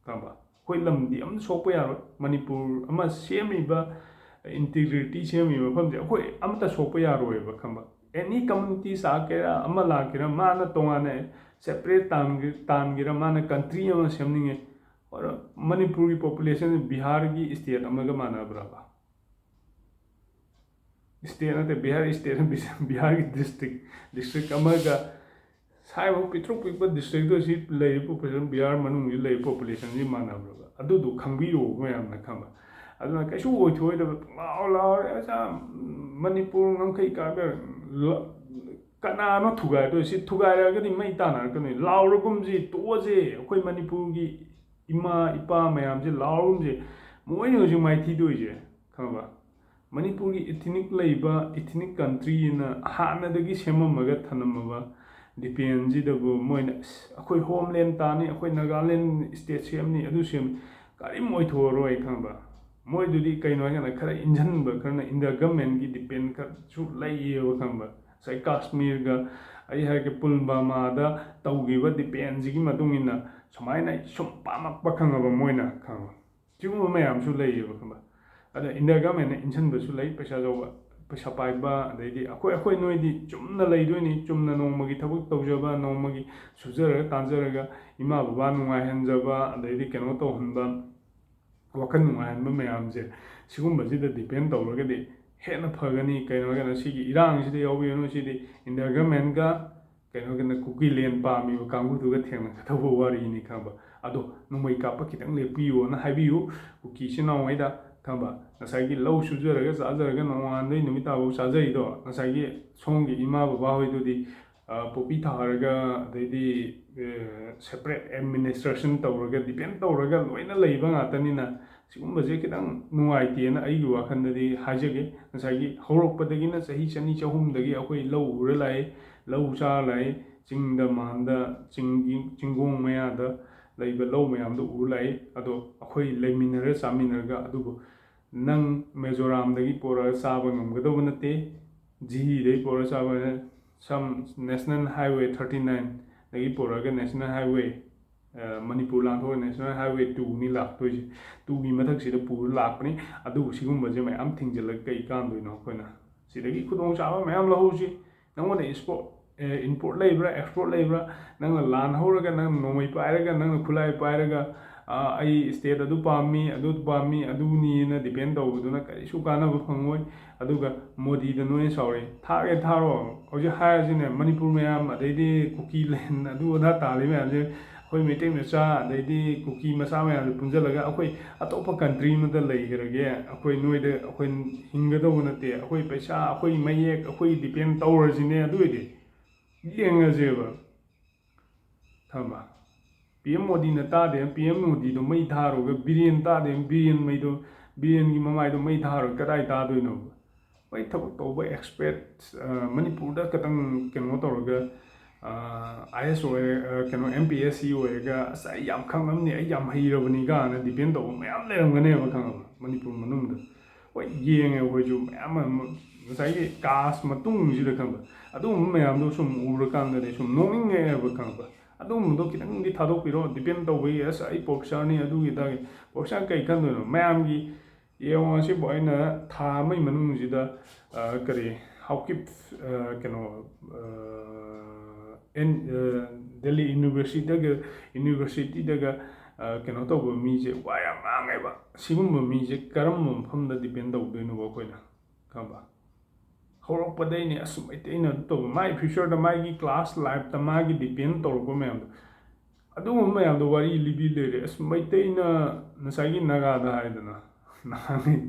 ꯈꯪꯉꯕ? ꯑꯩꯈꯣꯏ ꯂꯝꯗꯤ ꯑꯝꯇ ꯁꯣꯛꯄ ꯌꯥꯔꯣꯏ꯫ ꯃꯅꯤꯄꯨꯔ ꯑꯃ ꯁꯦꯝꯃꯤꯕ, ꯏꯟꯇꯤꯒ꯭ꯔꯤꯇꯤ ꯁꯦꯝꯃꯤꯕ ꯃꯐꯝꯁꯦ ꯑꯩꯈꯣꯏ ꯑꯃꯠꯇ ꯁꯣꯛꯄ ꯌꯥꯔꯣꯏꯕ, ꯈꯪꯕ? ꯑꯦꯅꯤ ꯀꯝꯃꯨꯅꯤꯇꯤ ꯂꯥꯛꯀꯦꯔꯥ, ꯑꯃ ꯂꯥꯛꯀꯦꯔꯥ, ꯃꯥꯅ ꯇꯣꯉꯥꯟꯅ ꯁꯦꯄꯔꯦꯠ ꯇꯥꯟꯒꯦ-, ꯇꯥꯟꯒꯦꯔꯥ, ꯃꯥꯅ ꯀꯟꯇ꯭ꯔꯤ ꯑꯃ ꯁꯦꯝꯅꯤꯡꯉꯦ, ꯃꯅꯤꯄꯨꯔꯒꯤ ꯄꯣꯄꯨꯂꯦꯁꯟ ꯕꯤꯍꯥꯔꯒꯤ ꯁ꯭ꯇꯦꯠ ꯑꯃꯒ ꯃꯥꯟꯅꯕ꯭ꯔꯕ? ꯁ꯭ꯇꯦꯠ ꯅꯠꯇꯦ, ꯕꯤꯍꯥꯔ ꯁ꯭ꯇꯦꯠ, ꯕꯤꯍꯥꯔꯒꯤ ꯗꯤꯁꯇ꯭ꯔꯤꯛ, ꯗꯤꯁꯇ꯭ꯔꯤꯛ ꯑꯃꯒ ꯁꯥꯏꯕ ꯄꯤꯛꯇ꯭ꯔꯨ ꯄꯤꯛꯄ ꯗꯤꯁꯇ꯭ꯔꯤꯛꯇꯨ ꯁꯤ ꯂꯩꯔꯤꯕ ꯄꯣꯄꯨꯂꯦꯁꯟ, ꯕꯤꯍꯥꯔ ꯃꯅꯨꯡꯁꯤ ꯂꯩꯔꯤꯕ ꯄꯣꯄꯨꯂꯦꯁꯟꯁꯤ ꯃꯥꯟꯅꯕ꯭ꯔꯕ? ꯑꯗꯨꯗꯣ ꯈꯪꯕꯤꯌꯣ ꯃꯌꯥꯝꯅ, ꯈꯪꯕ꯫ ꯑꯗꯨꯅ ꯀꯩꯁꯨ ꯑꯣꯏꯊꯣꯛꯑꯣꯏꯗꯕ, ꯂꯥꯎ ꯂꯥꯎꯔꯦ, ꯑꯁ, ꯃꯅꯤꯄꯨꯔ ꯉꯝꯈꯩ ꯀꯥꯕ ꯀꯅꯥꯅꯣ ꯊꯨꯒꯥꯏꯗꯣꯏ? ꯁꯤ ꯊꯨꯒꯥꯏꯔꯛꯑꯒꯗꯤ ꯃꯩ ꯇꯥꯟꯅꯔꯛꯀꯅꯤ꯫ ꯂꯥꯎꯔꯒꯨꯝꯁꯤ, ꯇꯣꯛꯑꯁꯦ꯫ ꯑꯩꯈꯣꯏ ꯃꯅꯤꯄꯨꯔꯒꯤ ꯏꯃꯥ ꯏꯄꯥ ꯃꯌꯥꯝꯁꯦ ꯂꯥꯎꯔꯒꯨꯝꯁꯤ꯫ ꯃꯣꯏꯅ ꯍꯧꯖꯤꯛ ꯃꯥꯏꯊꯤꯗꯣꯏꯁꯦ, ꯈꯪꯕ? ꯃꯅꯤꯄꯨꯔꯒꯤ ꯏꯊꯤꯅꯤꯛ ꯂꯩꯕ, ꯏꯊꯤꯅꯤꯛ ꯀꯟꯇ꯭ꯔꯤꯅ ꯍꯥꯟꯅꯗꯒꯤ ꯁꯦꯝꯃꯝꯃꯒ ꯊꯅꯝꯃꯕ ꯗꯤꯄꯦꯟꯁꯤꯗꯕꯨ ꯃꯣꯏꯅ, "ꯑꯁ, ꯑꯩꯈꯣꯏ ꯍꯣꯝꯂꯦꯟ ꯇꯥꯅꯤ, ꯑꯩꯈꯣꯏ ꯅꯥꯒꯥꯂꯦꯟ ꯁ꯭ꯇꯦꯠ ꯁꯦꯝꯅꯤ, ꯑꯗꯨ ꯁꯦꯝꯅꯤ", ꯀꯔꯤꯝ ꯑꯣꯏꯊꯣꯛꯑꯔꯣꯏ, ꯈꯪꯕ? ꯃꯣꯏꯗꯨꯗꯤ ꯀꯩꯅꯣ ꯍꯥꯏꯀꯥꯟꯗ ꯈꯔ ꯏꯟꯖꯟꯕ, ꯈꯔꯅ ꯏꯟꯗꯤꯌꯥ ꯒꯃꯦꯟꯒꯤ ꯗꯤꯄꯦꯟ ꯈꯔꯁꯨ ꯂꯩꯌꯦꯕ, ꯈꯪꯕ? ꯉꯁꯥꯏ ꯀꯥꯁꯃꯤꯔꯒ ꯑꯩ ꯍꯥꯏꯔꯛꯀꯦ, ꯄꯨꯜꯕꯥꯃꯥꯗ ꯇꯧꯈꯤꯕ ꯗꯤꯄꯦꯟꯁꯤꯒꯤ ꯃꯇꯨꯡ ꯏꯟꯅ ꯁꯨꯃꯥꯏꯅ ꯁꯨꯝ ꯄꯥꯝꯃꯛꯄ, ꯈꯪꯉꯕ? ꯃꯣꯏꯅ, ꯈꯪꯉꯕ? ꯁꯤꯒꯨꯝꯕ ꯃꯌꯥꯝꯁꯨ ꯂꯩꯌꯦꯕ, ꯈꯪꯕ? ꯑꯗ ꯏꯟꯗꯤꯌꯥ ꯒꯃꯦꯟꯅ ꯏꯟꯁꯤꯟꯕꯁꯨ ꯂꯩ, ꯄꯩꯁꯥ ꯆꯥꯎꯕ, ꯄꯩꯁꯥ ꯄꯥꯏꯕ, ꯑꯗꯩꯗꯤ ꯑꯩꯈꯣꯏ, ꯑꯩꯈꯣꯏ ꯅꯣꯏꯗꯤ ꯆꯨꯝꯅ ꯂꯩꯗꯣꯏꯅꯤ, ꯆꯨꯝꯅ ꯅꯣꯡꯃꯒꯤ ꯊꯕꯛ ꯇꯧꯖꯕ, ꯅꯣꯡꯃꯒꯤ ꯁꯨꯖꯔꯒ ꯇꯥꯟꯖꯔꯒ ꯏꯃꯥ ꯕꯕꯥ ꯅꯨꯡꯉꯥꯏꯍꯟꯖꯕ, ꯑꯗꯩꯗꯤ ꯀꯩꯅꯣ ꯇꯧꯍꯟꯕ, ꯋꯥꯈꯜ ꯅꯨꯡꯉꯥꯏꯍꯟꯕ ꯃꯌꯥꯝꯁꯦ ꯁꯤꯒꯨꯝꯕꯁꯤꯗ ꯗꯤꯄꯦꯟ ꯇꯧꯔꯒꯗꯤ ꯍꯦꯟꯅ ꯐꯒꯅꯤ꯫ ꯀꯩꯅꯣ ꯍꯥꯏꯔꯀꯥꯟꯗ ꯁꯤꯒꯤ ꯏꯔꯥꯡꯁꯤꯗ ꯌꯥꯎꯕꯤꯔꯅꯨ, ꯁꯤꯗꯤ ꯏꯟꯗꯤꯌꯥ ꯒꯃꯦꯟꯒ ꯀꯩꯅꯣꯒꯤꯅ ꯀꯨꯀꯤ ꯂꯦꯟ ꯄꯥꯝꯃꯤꯕ ꯀꯥꯡꯕꯨꯗꯨꯒ ꯊꯦꯡꯅꯒꯗꯧꯕ ꯋꯥꯔꯤꯅꯤ, ꯈꯪꯕ? ꯑꯗꯣ ꯅꯣꯡꯃꯩ ꯀꯥꯞꯄ ꯈꯤꯇꯪ ꯂꯦꯞꯄꯤꯌꯣꯅ ꯍꯥꯏꯕꯤꯌꯨ ꯀꯨꯀꯤ ꯏꯆꯤꯟ ꯏꯅꯥꯎꯉꯩꯗ, ꯈꯪꯕ? ꯉꯁꯥꯏꯒꯤ ꯂꯧ ꯁꯨꯖꯔꯒ ꯆꯥꯖꯔꯒ ꯅꯣꯡꯉꯥꯟꯗꯩ ꯅꯨꯃꯤꯠ ꯇꯥꯕꯧ ꯆꯥꯖꯔꯤꯗꯣ, ꯉꯁꯥꯏꯒꯤ ꯁꯣꯝꯒꯤ ꯏꯃꯥ ꯕꯕꯥ ꯍꯣꯏꯗꯨꯗꯤ, ꯑ, ꯄꯣꯄꯤ ꯊꯥꯔꯒ, ꯑꯗꯩꯗꯤ, ꯑ, ꯁꯦꯄꯔꯦꯠ ꯑꯦꯗꯃꯤꯅꯤꯁꯇ꯭ꯔꯦꯁꯟ ꯇꯧꯔꯒ, ꯗꯤꯄꯦꯟ ꯇꯧꯔꯒ ꯂꯣꯏꯅ ꯂꯩꯕ ꯉꯥꯛꯇꯅꯤꯅ, ꯁꯤꯒꯨꯝꯕꯁꯦ ꯈꯤꯇꯪ ꯅꯨꯡꯉꯥꯏꯇꯦꯅ ꯑꯩꯒꯤ ꯋꯥꯈꯜꯗꯗꯤ ꯍꯥꯏꯖꯒꯦ꯫ ꯉꯁꯥꯏꯒꯤ ꯍꯧꯔꯛꯄꯗꯒꯤꯅ ꯆꯍꯤ ꯆꯅꯤ ꯆꯍꯨꯝꯗꯒꯤ ꯑꯩꯈꯣꯏ ꯂꯧ ꯎꯔ ꯂꯥꯛꯏ, ꯂꯧ ꯆꯥꯔ ꯂꯥꯛꯏ, ꯆꯤꯡꯗ ꯃꯥꯟꯗ, ꯆꯤꯡꯒꯤ, ꯆꯤꯡꯒꯣꯡ ꯃꯌꯥꯗ ꯂꯩꯕ ꯂꯧ ꯃꯌꯥꯝꯗꯣ ꯎꯔ ꯂꯥꯛꯏ꯫ ꯑꯗꯣ ꯑꯩꯈꯣꯏ ꯂꯩꯃꯤꯟꯅꯔ ꯆꯥꯃꯤꯟꯅꯔꯒ, ꯑꯗꯨꯕꯨ ꯅꯪ ꯃꯤꯖꯣꯔꯥꯝꯗꯒꯤ ꯄꯣꯔꯛꯑꯒ ꯆꯥꯕ ꯉꯝꯒꯗꯧꯕ ꯅꯠꯇꯦ, ꯖꯤꯔꯤꯗꯒꯤ ꯄꯣꯔꯛꯑꯒ ꯆꯥꯕ, ꯁꯝ ꯅꯦꯁꯅꯦꯜ ꯍꯥꯏꯋꯦ ꯊꯥꯔꯇꯤ ꯅꯥꯏꯟꯗꯒꯤ ꯄꯣꯔꯛꯑꯒ ꯅꯦꯁꯅꯦꯜ ꯍꯥꯏꯋꯦ, ꯑ, ꯃꯅꯤꯄꯨꯔ ꯂꯥꯟꯊꯣꯛꯑꯒ ꯅꯦꯁꯅꯦꯜ ꯍꯥꯏꯋꯦ ꯇꯨꯅꯤ ꯂꯥꯛꯇꯣꯏꯁꯦ, ꯇꯨꯒꯤ ꯃꯊꯛꯁꯤꯗ ꯄꯨꯔ ꯂꯥꯛꯄꯅꯤ꯫ ꯑꯗꯨꯕꯨ ꯁꯤꯒꯨꯝꯕꯁꯦ ꯃꯌꯥꯝ ꯊꯤꯡꯖꯤꯜꯂꯒ ꯀꯩ ꯀꯥꯟꯗꯣꯏꯅꯣ? ꯑꯩꯈꯣꯏꯅ ꯁꯤꯗꯒꯤ ꯈꯨꯗꯣꯡꯆꯥꯕ ꯃꯌꯥꯝ ꯂꯧꯍꯧꯁꯤ꯫ ꯅꯪꯉꯣꯟꯗ ꯏꯝꯄꯣꯔꯠ ꯂꯩꯕ꯭ꯔꯥ, ꯑꯦꯛꯁꯄꯣꯔꯠ ꯂꯩꯕ꯭ꯔꯥ? ꯅꯪꯅ ꯂꯥꯟ ꯍꯧꯔꯒ, ꯅꯪꯅ ꯅꯣꯡꯃꯩ ꯄꯥꯏꯔꯒ, ꯅꯪꯅ ꯈꯨꯠꯂꯥꯏ ꯄꯥꯏꯔꯒ, ꯑꯩ ꯏꯁꯇꯦꯠ ꯑꯗꯨ ꯄꯥꯝꯃꯤ, ꯑꯗꯨ ꯄꯥꯝꯃꯤ, ꯑꯗꯨꯅꯤꯅ ꯗꯤꯄꯦꯟ ꯇꯧꯕꯗꯨꯅ ꯀꯔꯤꯁꯨ ꯀꯥꯟꯅꯕ ꯐꯪꯉꯣꯏ꯫ ꯑꯗꯨꯒ ꯃꯣꯗꯤꯗ ꯅꯣꯏꯅ ꯁꯥꯎꯔꯤ, ꯊꯥꯒꯦ ꯊꯥꯔꯣ꯫ ꯍꯧꯖꯤꯛ ꯍꯥꯏꯔꯁꯤꯅꯦ, ꯃꯅꯤꯄꯨꯔ ꯃꯌꯥꯝ, ꯑꯗꯩꯗꯤ ꯀꯨꯀꯤ ꯂꯦꯟ, ꯑꯗꯨ ꯑꯗꯥ ꯇꯥꯜꯂꯤ ꯃꯌꯥꯝꯁꯦ, ꯑꯩꯈꯣꯏ ꯃꯩꯇꯩ ꯃꯆꯥ, ꯑꯗꯩꯗꯤ ꯀꯨꯀꯤ ꯃꯆꯥ ꯃꯌꯥꯝꯁꯦ ꯄꯨꯟꯁꯤꯜꯂꯒ ꯑꯩꯈꯣꯏ ꯑꯇꯣꯞꯄ ꯀꯟꯇ꯭ꯔꯤ ꯑꯃꯗ ꯂꯩꯈ꯭ꯔꯒꯦ, ꯑꯩꯈꯣꯏ ꯅꯣꯏꯗ ꯑꯩꯈꯣꯏ ꯍꯤꯡꯒꯗꯧꯕ ꯅꯠꯇꯦ, ꯑꯩꯈꯣꯏ ꯄꯩꯁꯥ, ꯑꯩꯈꯣꯏ ꯃꯌꯦꯛ, ꯑꯩꯈꯣꯏ ꯗꯤꯄꯦꯟ ꯇꯧꯔꯁꯤꯅꯦ꯫ ꯑꯗꯨ ꯑꯣꯏꯗꯤ ꯌꯦꯡꯉꯁꯦꯕ꯫ ꯈꯪꯕ? ꯄꯤ ꯑꯦꯝ ꯃꯣꯗꯤꯅ ꯇꯥꯗꯦ, ꯄꯤ ꯑꯦꯝ ꯃꯣꯗꯤꯗꯣ ꯃꯩ ꯊꯥꯔꯨꯔꯒ ꯕꯤꯔꯦꯟ ꯇꯥꯗꯦ, ꯕꯤꯔꯦꯟ ꯃꯩꯗꯣ, ꯕꯤꯔꯦꯟꯒꯤ ꯃꯃꯥꯏꯗꯣ ꯃꯩ ꯊꯥꯔꯨꯔꯒ ꯀꯗꯥꯏ ꯇꯥꯗꯣꯏꯅꯣꯕ? ꯃꯩ ꯊꯕꯛ ꯇꯧꯕ ꯑꯦꯛꯁꯄꯔꯠ, ꯃꯅꯤꯄꯨꯔꯗ ꯈꯇꯪ ꯀꯩꯅꯣ ꯇꯧꯔꯒ, ꯑꯥꯏ ꯑꯦꯁ ꯑꯣꯏꯔꯦ, ꯑ, ꯀꯩꯅꯣ, ꯑꯦꯝ ꯄꯤ ꯑꯦꯁ ꯁꯤ ꯑꯣꯏꯔꯒ, "ꯑꯁ, ꯑꯩ ꯌꯥꯝ ꯈꯪꯉꯝꯅꯤ, ꯑꯩ ꯌꯥꯝ ꯍꯩꯔꯕꯅꯤ" ꯀꯥꯏꯅ ꯗꯤꯄꯦꯟ ꯇꯧꯕ ꯃꯌꯥꯝ ꯂꯩꯔꯝꯒꯅꯦꯕ, ꯈꯪꯉꯕ? ꯃꯅꯤꯄꯨꯔ ꯃꯅꯨꯡꯗ꯫ ꯍꯣꯏ, ꯌꯦꯡꯉꯦ ꯑꯩꯈꯣꯏꯁꯨ ꯃꯌꯥꯝ ꯑꯃ, ꯉꯁꯥꯏꯒꯤ ꯀꯥꯁ ꯃꯇꯨꯡꯁꯤꯗ, ꯈꯪꯕ, ꯑꯗꯨꯒꯨꯝꯕ ꯃꯌꯥꯝꯗꯣ ꯁꯨꯝ ꯎꯔꯀꯥꯟꯗꯗꯤ ꯁꯨꯝ ꯅꯣꯛꯅꯤꯡꯉꯛꯑꯦꯕ, ꯈꯪꯕ? ꯑꯗꯨꯒꯨꯝꯕꯗꯣ ꯈꯤꯇꯪꯗꯤ ꯊꯥꯗꯣꯛꯄꯤꯔꯣ, ꯗꯤꯄꯦꯟ ꯇꯧꯕꯒꯤ, "ꯑꯁ, ꯑꯩ ꯄꯣꯛꯆꯔꯅꯤ, ꯑꯗꯨꯒꯤ ꯑꯗꯥꯒꯤ"꯫ ꯄꯣꯛꯆꯔ ꯀꯩ ꯈꯟꯗꯣꯏꯅꯣ? ꯃꯌꯥꯝꯒꯤ ꯌꯦꯡꯉꯣ, ꯑꯁꯤꯕꯨ ꯑꯩꯅ ꯊꯥ ꯑꯃꯒꯤ ꯃꯅꯨꯡꯁꯤꯗ, ꯑ, ꯀꯔꯤ, ꯍꯥꯎꯀꯤꯞ, ꯑ, ꯀꯩꯅꯣ, ꯑ, ꯑꯦꯟ-, ꯑ, ꯗꯦꯜꯂꯤ ꯌꯨꯅꯤꯚꯔꯁꯤꯇꯤꯗꯒ, ꯌꯨꯅꯤꯚꯔꯁꯤꯇꯤꯗꯒ, ꯑ, ꯀꯩꯅꯣ ꯇꯧꯕ ꯃꯤꯁꯦ ꯋꯥ ꯌꯥꯝ ꯉꯥꯡꯉꯦꯕ꯫ ꯁꯤꯒꯨꯝꯕ ꯃꯤꯁꯦ ꯀꯔꯝꯕ ꯃꯐꯝꯗ ꯗꯤꯄꯦꯟ ꯇꯧꯗꯣꯏꯅꯣꯕ ꯑꯩꯈꯣꯏꯅ? ꯈꯪꯕ? ꯍꯧꯔꯛꯄꯗꯩꯅꯦ, ꯑꯁ, ꯃꯩꯇꯩꯅ ꯑꯗꯨ ꯇꯧꯕ, ꯃꯥꯒꯤ ꯐ꯭ꯌꯨꯆꯔꯗ, ꯃꯥꯒꯤ ꯀ꯭ꯂꯥꯁ ꯂꯥꯏꯐꯇ ꯃꯥꯒꯤ ꯗꯤꯄꯦꯟ ꯇꯧꯔꯛꯄ ꯃꯌꯥꯝꯗꯣ, ꯑꯗꯨꯒꯨꯝꯕ ꯃꯌꯥꯝꯗꯣ ꯋꯥꯔꯤ ꯂꯤꯕꯤ ꯂꯩꯔꯦ꯫ ꯑꯁ, ꯃꯩꯇꯩꯅ ꯉꯁꯥꯏꯒꯤ ꯅꯥꯒꯥꯗ ꯍꯥꯏꯗꯅ, ꯅꯥꯒꯥꯉꯩ,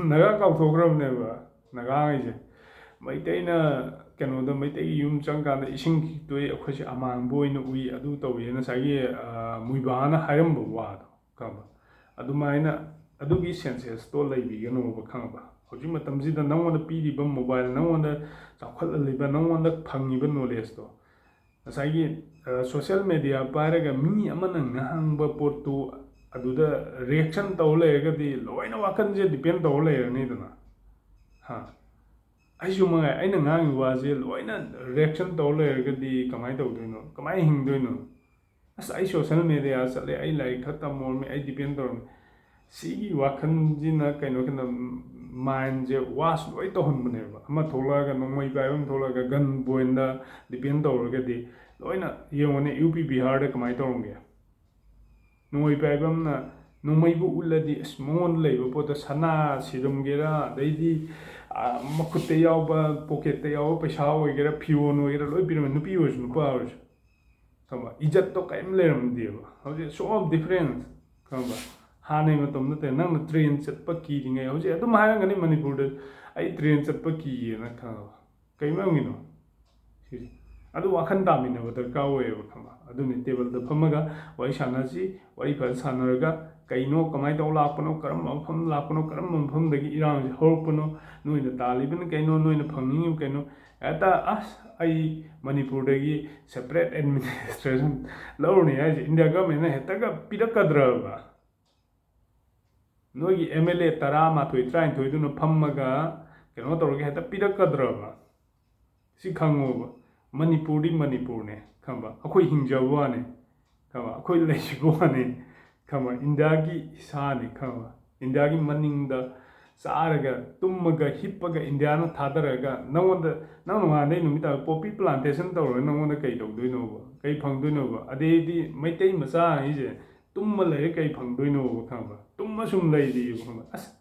ꯅꯥꯒꯥ ꯀꯥꯎꯊꯣꯛꯈ꯭ꯔꯕꯅꯦꯕ, ꯅꯥꯒꯥꯉꯩꯁꯦ꯫ ꯃꯩꯇꯩꯅ ꯀꯩꯅꯣꯗ, ꯃꯩꯇꯩꯒꯤ ꯌꯨꯝ ꯆꯪꯀꯥꯟꯗ ꯏꯁꯤꯡ ꯈꯤꯛꯇꯣꯛꯏ, ꯑꯩꯈꯣꯏꯁꯦ ꯑꯃꯥꯡꯕ ꯑꯣꯏꯅ ꯎꯏ, ꯑꯗꯨ ꯇꯧꯏ, ꯉꯁꯥꯏꯒꯤ, ꯑ, ꯃꯨꯏꯕꯥꯅ ꯍꯥꯏꯔꯝꯕ ꯋꯥꯗꯣ, ꯈꯪꯕ? ꯑꯗꯨꯃꯥꯏꯅ ꯑꯗꯨꯒꯤ ꯁꯦꯟꯁꯦꯁꯇꯣ ꯂꯩꯕꯤꯒꯅꯣꯕ, ꯈꯪꯉꯕ? ꯍꯧꯖꯤꯛ ꯃꯇꯝꯁꯤꯗ ꯅꯪꯉꯣꯟꯗ ꯄꯤꯔꯤꯕ ꯃꯣꯕꯥꯏꯜ, ꯅꯪꯉꯣꯟꯗ ꯆꯥꯎꯈꯠꯍꯜꯂꯤꯕ, ꯅꯪꯉꯣꯟꯗ ꯐꯪꯉꯤꯕ ꯅꯣꯂꯦꯖꯇꯣ, ꯉꯁꯥꯏꯒꯤ, ꯑ, ꯁꯣꯁꯦꯜ ꯃꯦꯗꯤꯌꯥ ꯄꯥꯏꯔꯒ ꯃꯤ ꯑꯃꯅ ꯉꯥꯡꯕ ꯄꯣꯠꯇꯨ ꯑꯗꯨꯗ ꯔꯤꯌꯦꯛꯁꯟ ꯇꯧ ꯂꯩꯔꯒꯗꯤ ꯂꯣꯏꯅ ꯋꯥꯈꯜꯁꯦ ꯗꯤꯄꯦꯟ ꯇꯧꯔ ꯂꯩꯔꯅꯤꯗꯅ꯫ ꯍꯥ? ꯑꯩꯁꯨ ꯃꯉꯥꯏ, ꯑꯩꯅ ꯉꯥꯡꯉꯤꯕ ꯋꯥꯁꯦ ꯂꯣꯏꯅ ꯔꯤꯌꯦꯛꯁꯟ ꯇꯧꯔ ꯂꯩꯔꯒꯗꯤ ꯀꯃꯥꯏꯅ ꯇꯧꯗꯣꯏꯅꯣ? ꯀꯃꯥꯏꯅ ꯍꯤꯡꯗꯣꯏꯅꯣ? "ꯑꯁ, ꯑꯩ ꯁꯣꯁꯦꯜ ꯃꯦꯗꯤꯌꯥ ꯆꯠꯂꯦ, ꯑꯩ ꯂꯥꯏꯔꯤꯛ ꯈꯔ ꯇꯝꯃꯨꯔꯝꯃꯤ, ꯑꯩ ꯗꯤꯄꯦꯟ ꯇꯧꯔꯝꯃꯤ"꯫ ꯁꯤꯒꯤ ꯋꯥꯈꯜꯁꯤꯅ ꯀꯩꯅꯣ, ꯀꯩꯅꯣ, ꯃꯥꯏꯟꯁꯦ ꯋꯥꯁ ꯂꯣꯏ ꯇꯧꯍꯟꯕꯅꯦꯕ꯫ ꯑꯃ ꯊꯣꯛꯂꯛꯑꯒ, ꯅꯣꯡꯃꯩ ꯄꯥꯏꯕ ꯑꯃ ꯊꯣꯛꯂꯛꯑꯒ, ꯒꯟ ꯄꯣꯏꯟꯗ ꯗꯤꯄꯦꯟ ꯇꯧꯔꯒꯗꯤ, ꯂꯣꯏꯅ ꯌꯦꯡꯉꯨꯅꯦ, ꯌꯨ ꯄꯤ ꯕꯤꯍꯥꯔꯗ ꯀꯃꯥꯏꯅ ꯇꯧꯔꯝꯒꯦ? ꯅꯣꯡꯃꯩ ꯄꯥꯏꯕ ꯑꯃꯅ ꯅꯣꯡꯃꯩꯕꯨ ꯎꯠꯂꯗꯤ, ꯑꯁ, ꯃꯉꯣꯟꯗ ꯂꯩꯕ ꯄꯣꯠꯇꯣ, ꯁꯅꯥ ꯁꯤꯔꯝꯒꯦꯔꯥ, ꯑꯗꯩꯗꯤ, ꯑ, ꯃꯈꯨꯠꯇ ꯌꯥꯎꯕ, ꯄꯣꯀꯦꯠꯇ ꯌꯥꯎꯕ ꯄꯩꯁꯥ ꯑꯣꯏꯒꯦꯔꯥ, ꯐꯤꯔꯣꯟ ꯑꯣꯏꯒꯦꯔꯥ, ꯂꯣꯏ ꯄꯤꯔꯝꯃꯦ, ꯅꯨꯄꯤ ꯑꯣꯏꯔꯁꯨ ꯅꯨꯄꯥ ꯑꯣꯏꯔꯁꯨ, ꯈꯪꯕ? ꯏꯖꯠꯇꯣ ꯀꯔꯤꯝ ꯂꯩꯔꯝꯗꯦꯕ꯫ ꯍꯧꯖꯤꯛ so difference, ꯈꯪꯕ? ꯍꯥꯟꯅꯒꯤ ꯃꯇꯝ ꯅꯠꯇꯦ, ꯅꯪꯅ train ꯆꯠꯄ ꯀꯤꯔꯤꯉꯩ, ꯍꯧꯖꯤꯛ ꯑꯗꯨꯝ ꯍꯥꯏꯔꯝꯒꯅꯤ ꯃꯅꯤꯄꯨꯔꯗ, "ꯑꯩ train ꯆꯠꯄ ꯀꯤꯌꯦꯅ", ꯈꯪꯉꯕ? ꯀꯩ ꯃꯔꯝꯒꯤꯅꯣ ꯁꯤꯁꯦ? ꯑꯗꯨ ꯋꯥꯈꯜ ꯇꯥꯃꯤꯟꯅꯕ ꯗꯔꯀꯥꯔ ꯑꯣꯏꯌꯦꯕ, ꯈꯪꯕ? ꯑꯗꯨꯅꯤ, ꯇꯦꯕꯜꯗ ꯐꯝꯃꯒ ꯋꯥꯔꯤ ꯁꯥꯟꯅꯁꯤ, ꯋꯥꯔꯤ ꯐꯖꯅ ꯁꯥꯟꯅꯔꯒ ꯀꯩꯅꯣ, ꯀꯃꯥꯏꯅ ꯇꯧ ꯂꯥꯛꯄꯅꯣ, ꯀꯔꯝꯕ ꯃꯐꯝ ꯂꯥꯛꯄꯅꯣ, ꯀꯔꯝꯕ ꯃꯐꯝꯗꯒꯤ ꯏꯔꯥꯡꯁꯤ ꯍꯧꯔꯛꯄꯅꯣ, ꯅꯣꯏꯅ ꯇꯥꯜꯂꯤꯕꯅ ꯀꯩꯅꯣ, ꯅꯣꯏꯅ ꯐꯪꯅꯤꯡꯉꯤꯕ ꯀꯩꯅꯣ? ꯍꯦꯛꯇ, "ꯑꯁ, ꯑꯩ ꯃꯅꯤꯄꯨꯔꯗꯒꯤ separate administration ꯂꯧꯔꯅꯤ" ꯍꯥꯏꯁꯦ ꯏꯟꯗꯤꯌꯥ ꯒꯚꯔꯟꯃꯦꯟꯅ ꯍꯦꯛꯇꯒ ꯄꯤꯔꯛꯀꯗ꯭ꯔꯕ? ꯅꯣꯏꯒꯤ ꯑꯦꯝ ꯑꯦꯜ ꯑꯦ ꯇꯔꯥꯃꯥꯊꯣꯏ, ꯇꯔꯥꯅꯤꯊꯣꯏꯗꯨꯅ ꯐꯝꯃꯒ ꯀꯩꯅꯣ ꯇꯧꯔꯒ ꯍꯦꯛꯇ ꯄꯤꯔꯛꯀꯗ꯭ꯔꯕ? ꯁꯤ ꯈꯪꯉꯣꯕ, ꯃꯅꯤꯄꯨꯔꯗꯤ ꯃꯅꯤꯄꯨꯔꯅꯦ, ꯈꯪꯕ? ꯑꯩꯈꯣꯏ ꯍꯤꯡꯖꯕ ꯋꯥꯅꯦ, ꯈꯪꯕ? ꯑꯩꯈꯣꯏ ꯂꯩꯖꯕ ꯋꯥꯅꯦ, ꯈꯪꯕ? ꯏꯟꯗꯤꯌꯥꯒꯤ ꯏꯁꯥꯅꯦ, ꯈꯪꯕ? ꯏꯟꯗꯤꯌꯥꯒꯤ ꯃꯅꯤꯡꯗ ꯆꯥꯔꯒ, ꯇꯨꯝꯃꯒ, ꯍꯤꯞꯄꯒ, ꯏꯟꯗꯤꯌꯥꯅ ꯊꯥꯗꯔꯒ, ꯅꯉꯣꯟꯗ, ꯅꯪ ꯅꯣꯡꯉꯥꯟꯗꯩ ꯅꯨꯃꯤꯠ ꯇꯥꯕ poppy plantation ꯇꯧꯔꯒ ꯅꯉꯣꯟꯗ ꯀꯩ ꯇꯧꯗꯣꯏꯅꯣꯕ? ꯀꯩ ꯐꯪꯗꯣꯏꯅꯣꯕ? ꯑꯗꯩꯗꯤ ꯃꯩꯇꯩ ꯃꯆꯥ ꯍꯥꯏꯁꯦ ꯇꯨꯝꯃ ꯂꯩꯔꯦ, ꯀꯩ ꯐꯪꯗꯣꯏꯅꯣꯕ, ꯈꯪꯕ? ꯇꯨꯝꯃ ꯁꯨꯝ ꯂꯩꯔꯤꯕ, ꯈꯪꯕ? ꯑꯁ,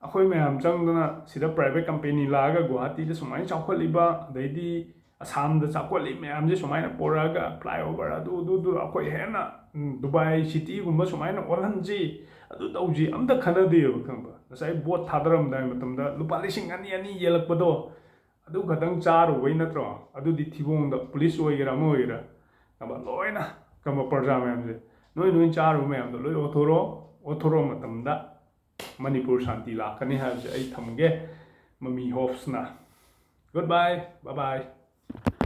ꯑꯩꯈꯣꯏ ꯃꯌꯥꯝ ꯆꯪꯗꯅ ꯁꯤꯗ private company ꯂꯥꯛꯑꯒ ꯒꯨꯋꯥꯍꯥꯇꯤꯗ ꯁꯨꯃꯥꯏꯅ ꯆꯥꯎꯈꯠꯂꯤꯕ, ꯑꯗꯩꯗꯤ ꯑꯁꯥꯝꯗ ꯆꯥꯎꯈꯠꯂꯤ ꯃꯌꯥꯝꯁꯦ ꯁꯨꯃꯥꯏꯅ ꯄꯣꯔꯛꯑꯒ flyover ꯑꯗꯨ, ꯑꯗꯨ, ꯑꯗꯨ, ꯑꯩꯈꯣꯏ ꯍꯦꯟꯅ, ꯎꯝ, ꯗꯨꯕꯥꯏ cityꯒꯨꯝꯕ ꯁꯨꯃꯥꯏꯅ ꯑꯣꯜꯍꯟꯁꯤ, ꯑꯗꯨ ꯇꯧꯁꯤ, ꯑꯝꯇ ꯈꯟꯅꯗꯦꯕ, ꯈꯪꯕ? ꯉꯁꯥꯏ vote ꯊꯥꯗꯔꯝꯗꯥꯏ ꯃꯇꯝꯗ ꯂꯨꯄꯥ ꯂꯤꯁꯤꯡ ꯑꯅꯤ, ꯑꯅꯤ ꯌꯦꯜꯂꯛꯄꯗꯣ, ꯑꯗꯨ ꯈꯛꯇꯪ ꯆꯥꯔꯨꯕꯩ ꯅꯠꯇ꯭ꯔꯣ? ꯑꯗꯨꯗꯤ ꯊꯤꯕꯣꯡꯗ police ꯑꯣꯏꯒꯦꯔꯥ ꯑꯃ ꯑꯣꯏꯒꯦꯔꯥ, ꯈꯪꯕ? ꯂꯣꯏꯅ, ꯈꯪꯕ? ꯄ꯭ꯔꯖꯥ ꯃꯌꯥꯝꯁꯦ, ꯅꯣꯏ, ꯅꯣꯏ ꯆꯥꯔꯨꯕ ꯃꯌꯥꯝꯗꯣ ꯂꯣꯏ ꯑꯣꯊꯣꯔꯛꯑꯣ, ꯑꯣꯊꯣꯔꯛꯑ ꯃꯇꯝꯗ ꯃꯅꯤꯄꯨꯔ ꯁꯥꯟꯇꯤ ꯂꯥꯛꯀꯅꯤ ꯍꯥꯏꯕꯁꯦ ꯑꯩ ꯊꯝꯒꯦ꯫ ꯃꯃꯤ ꯍꯣꯞꯁꯅ꯫ Goodbye, bye bye꯫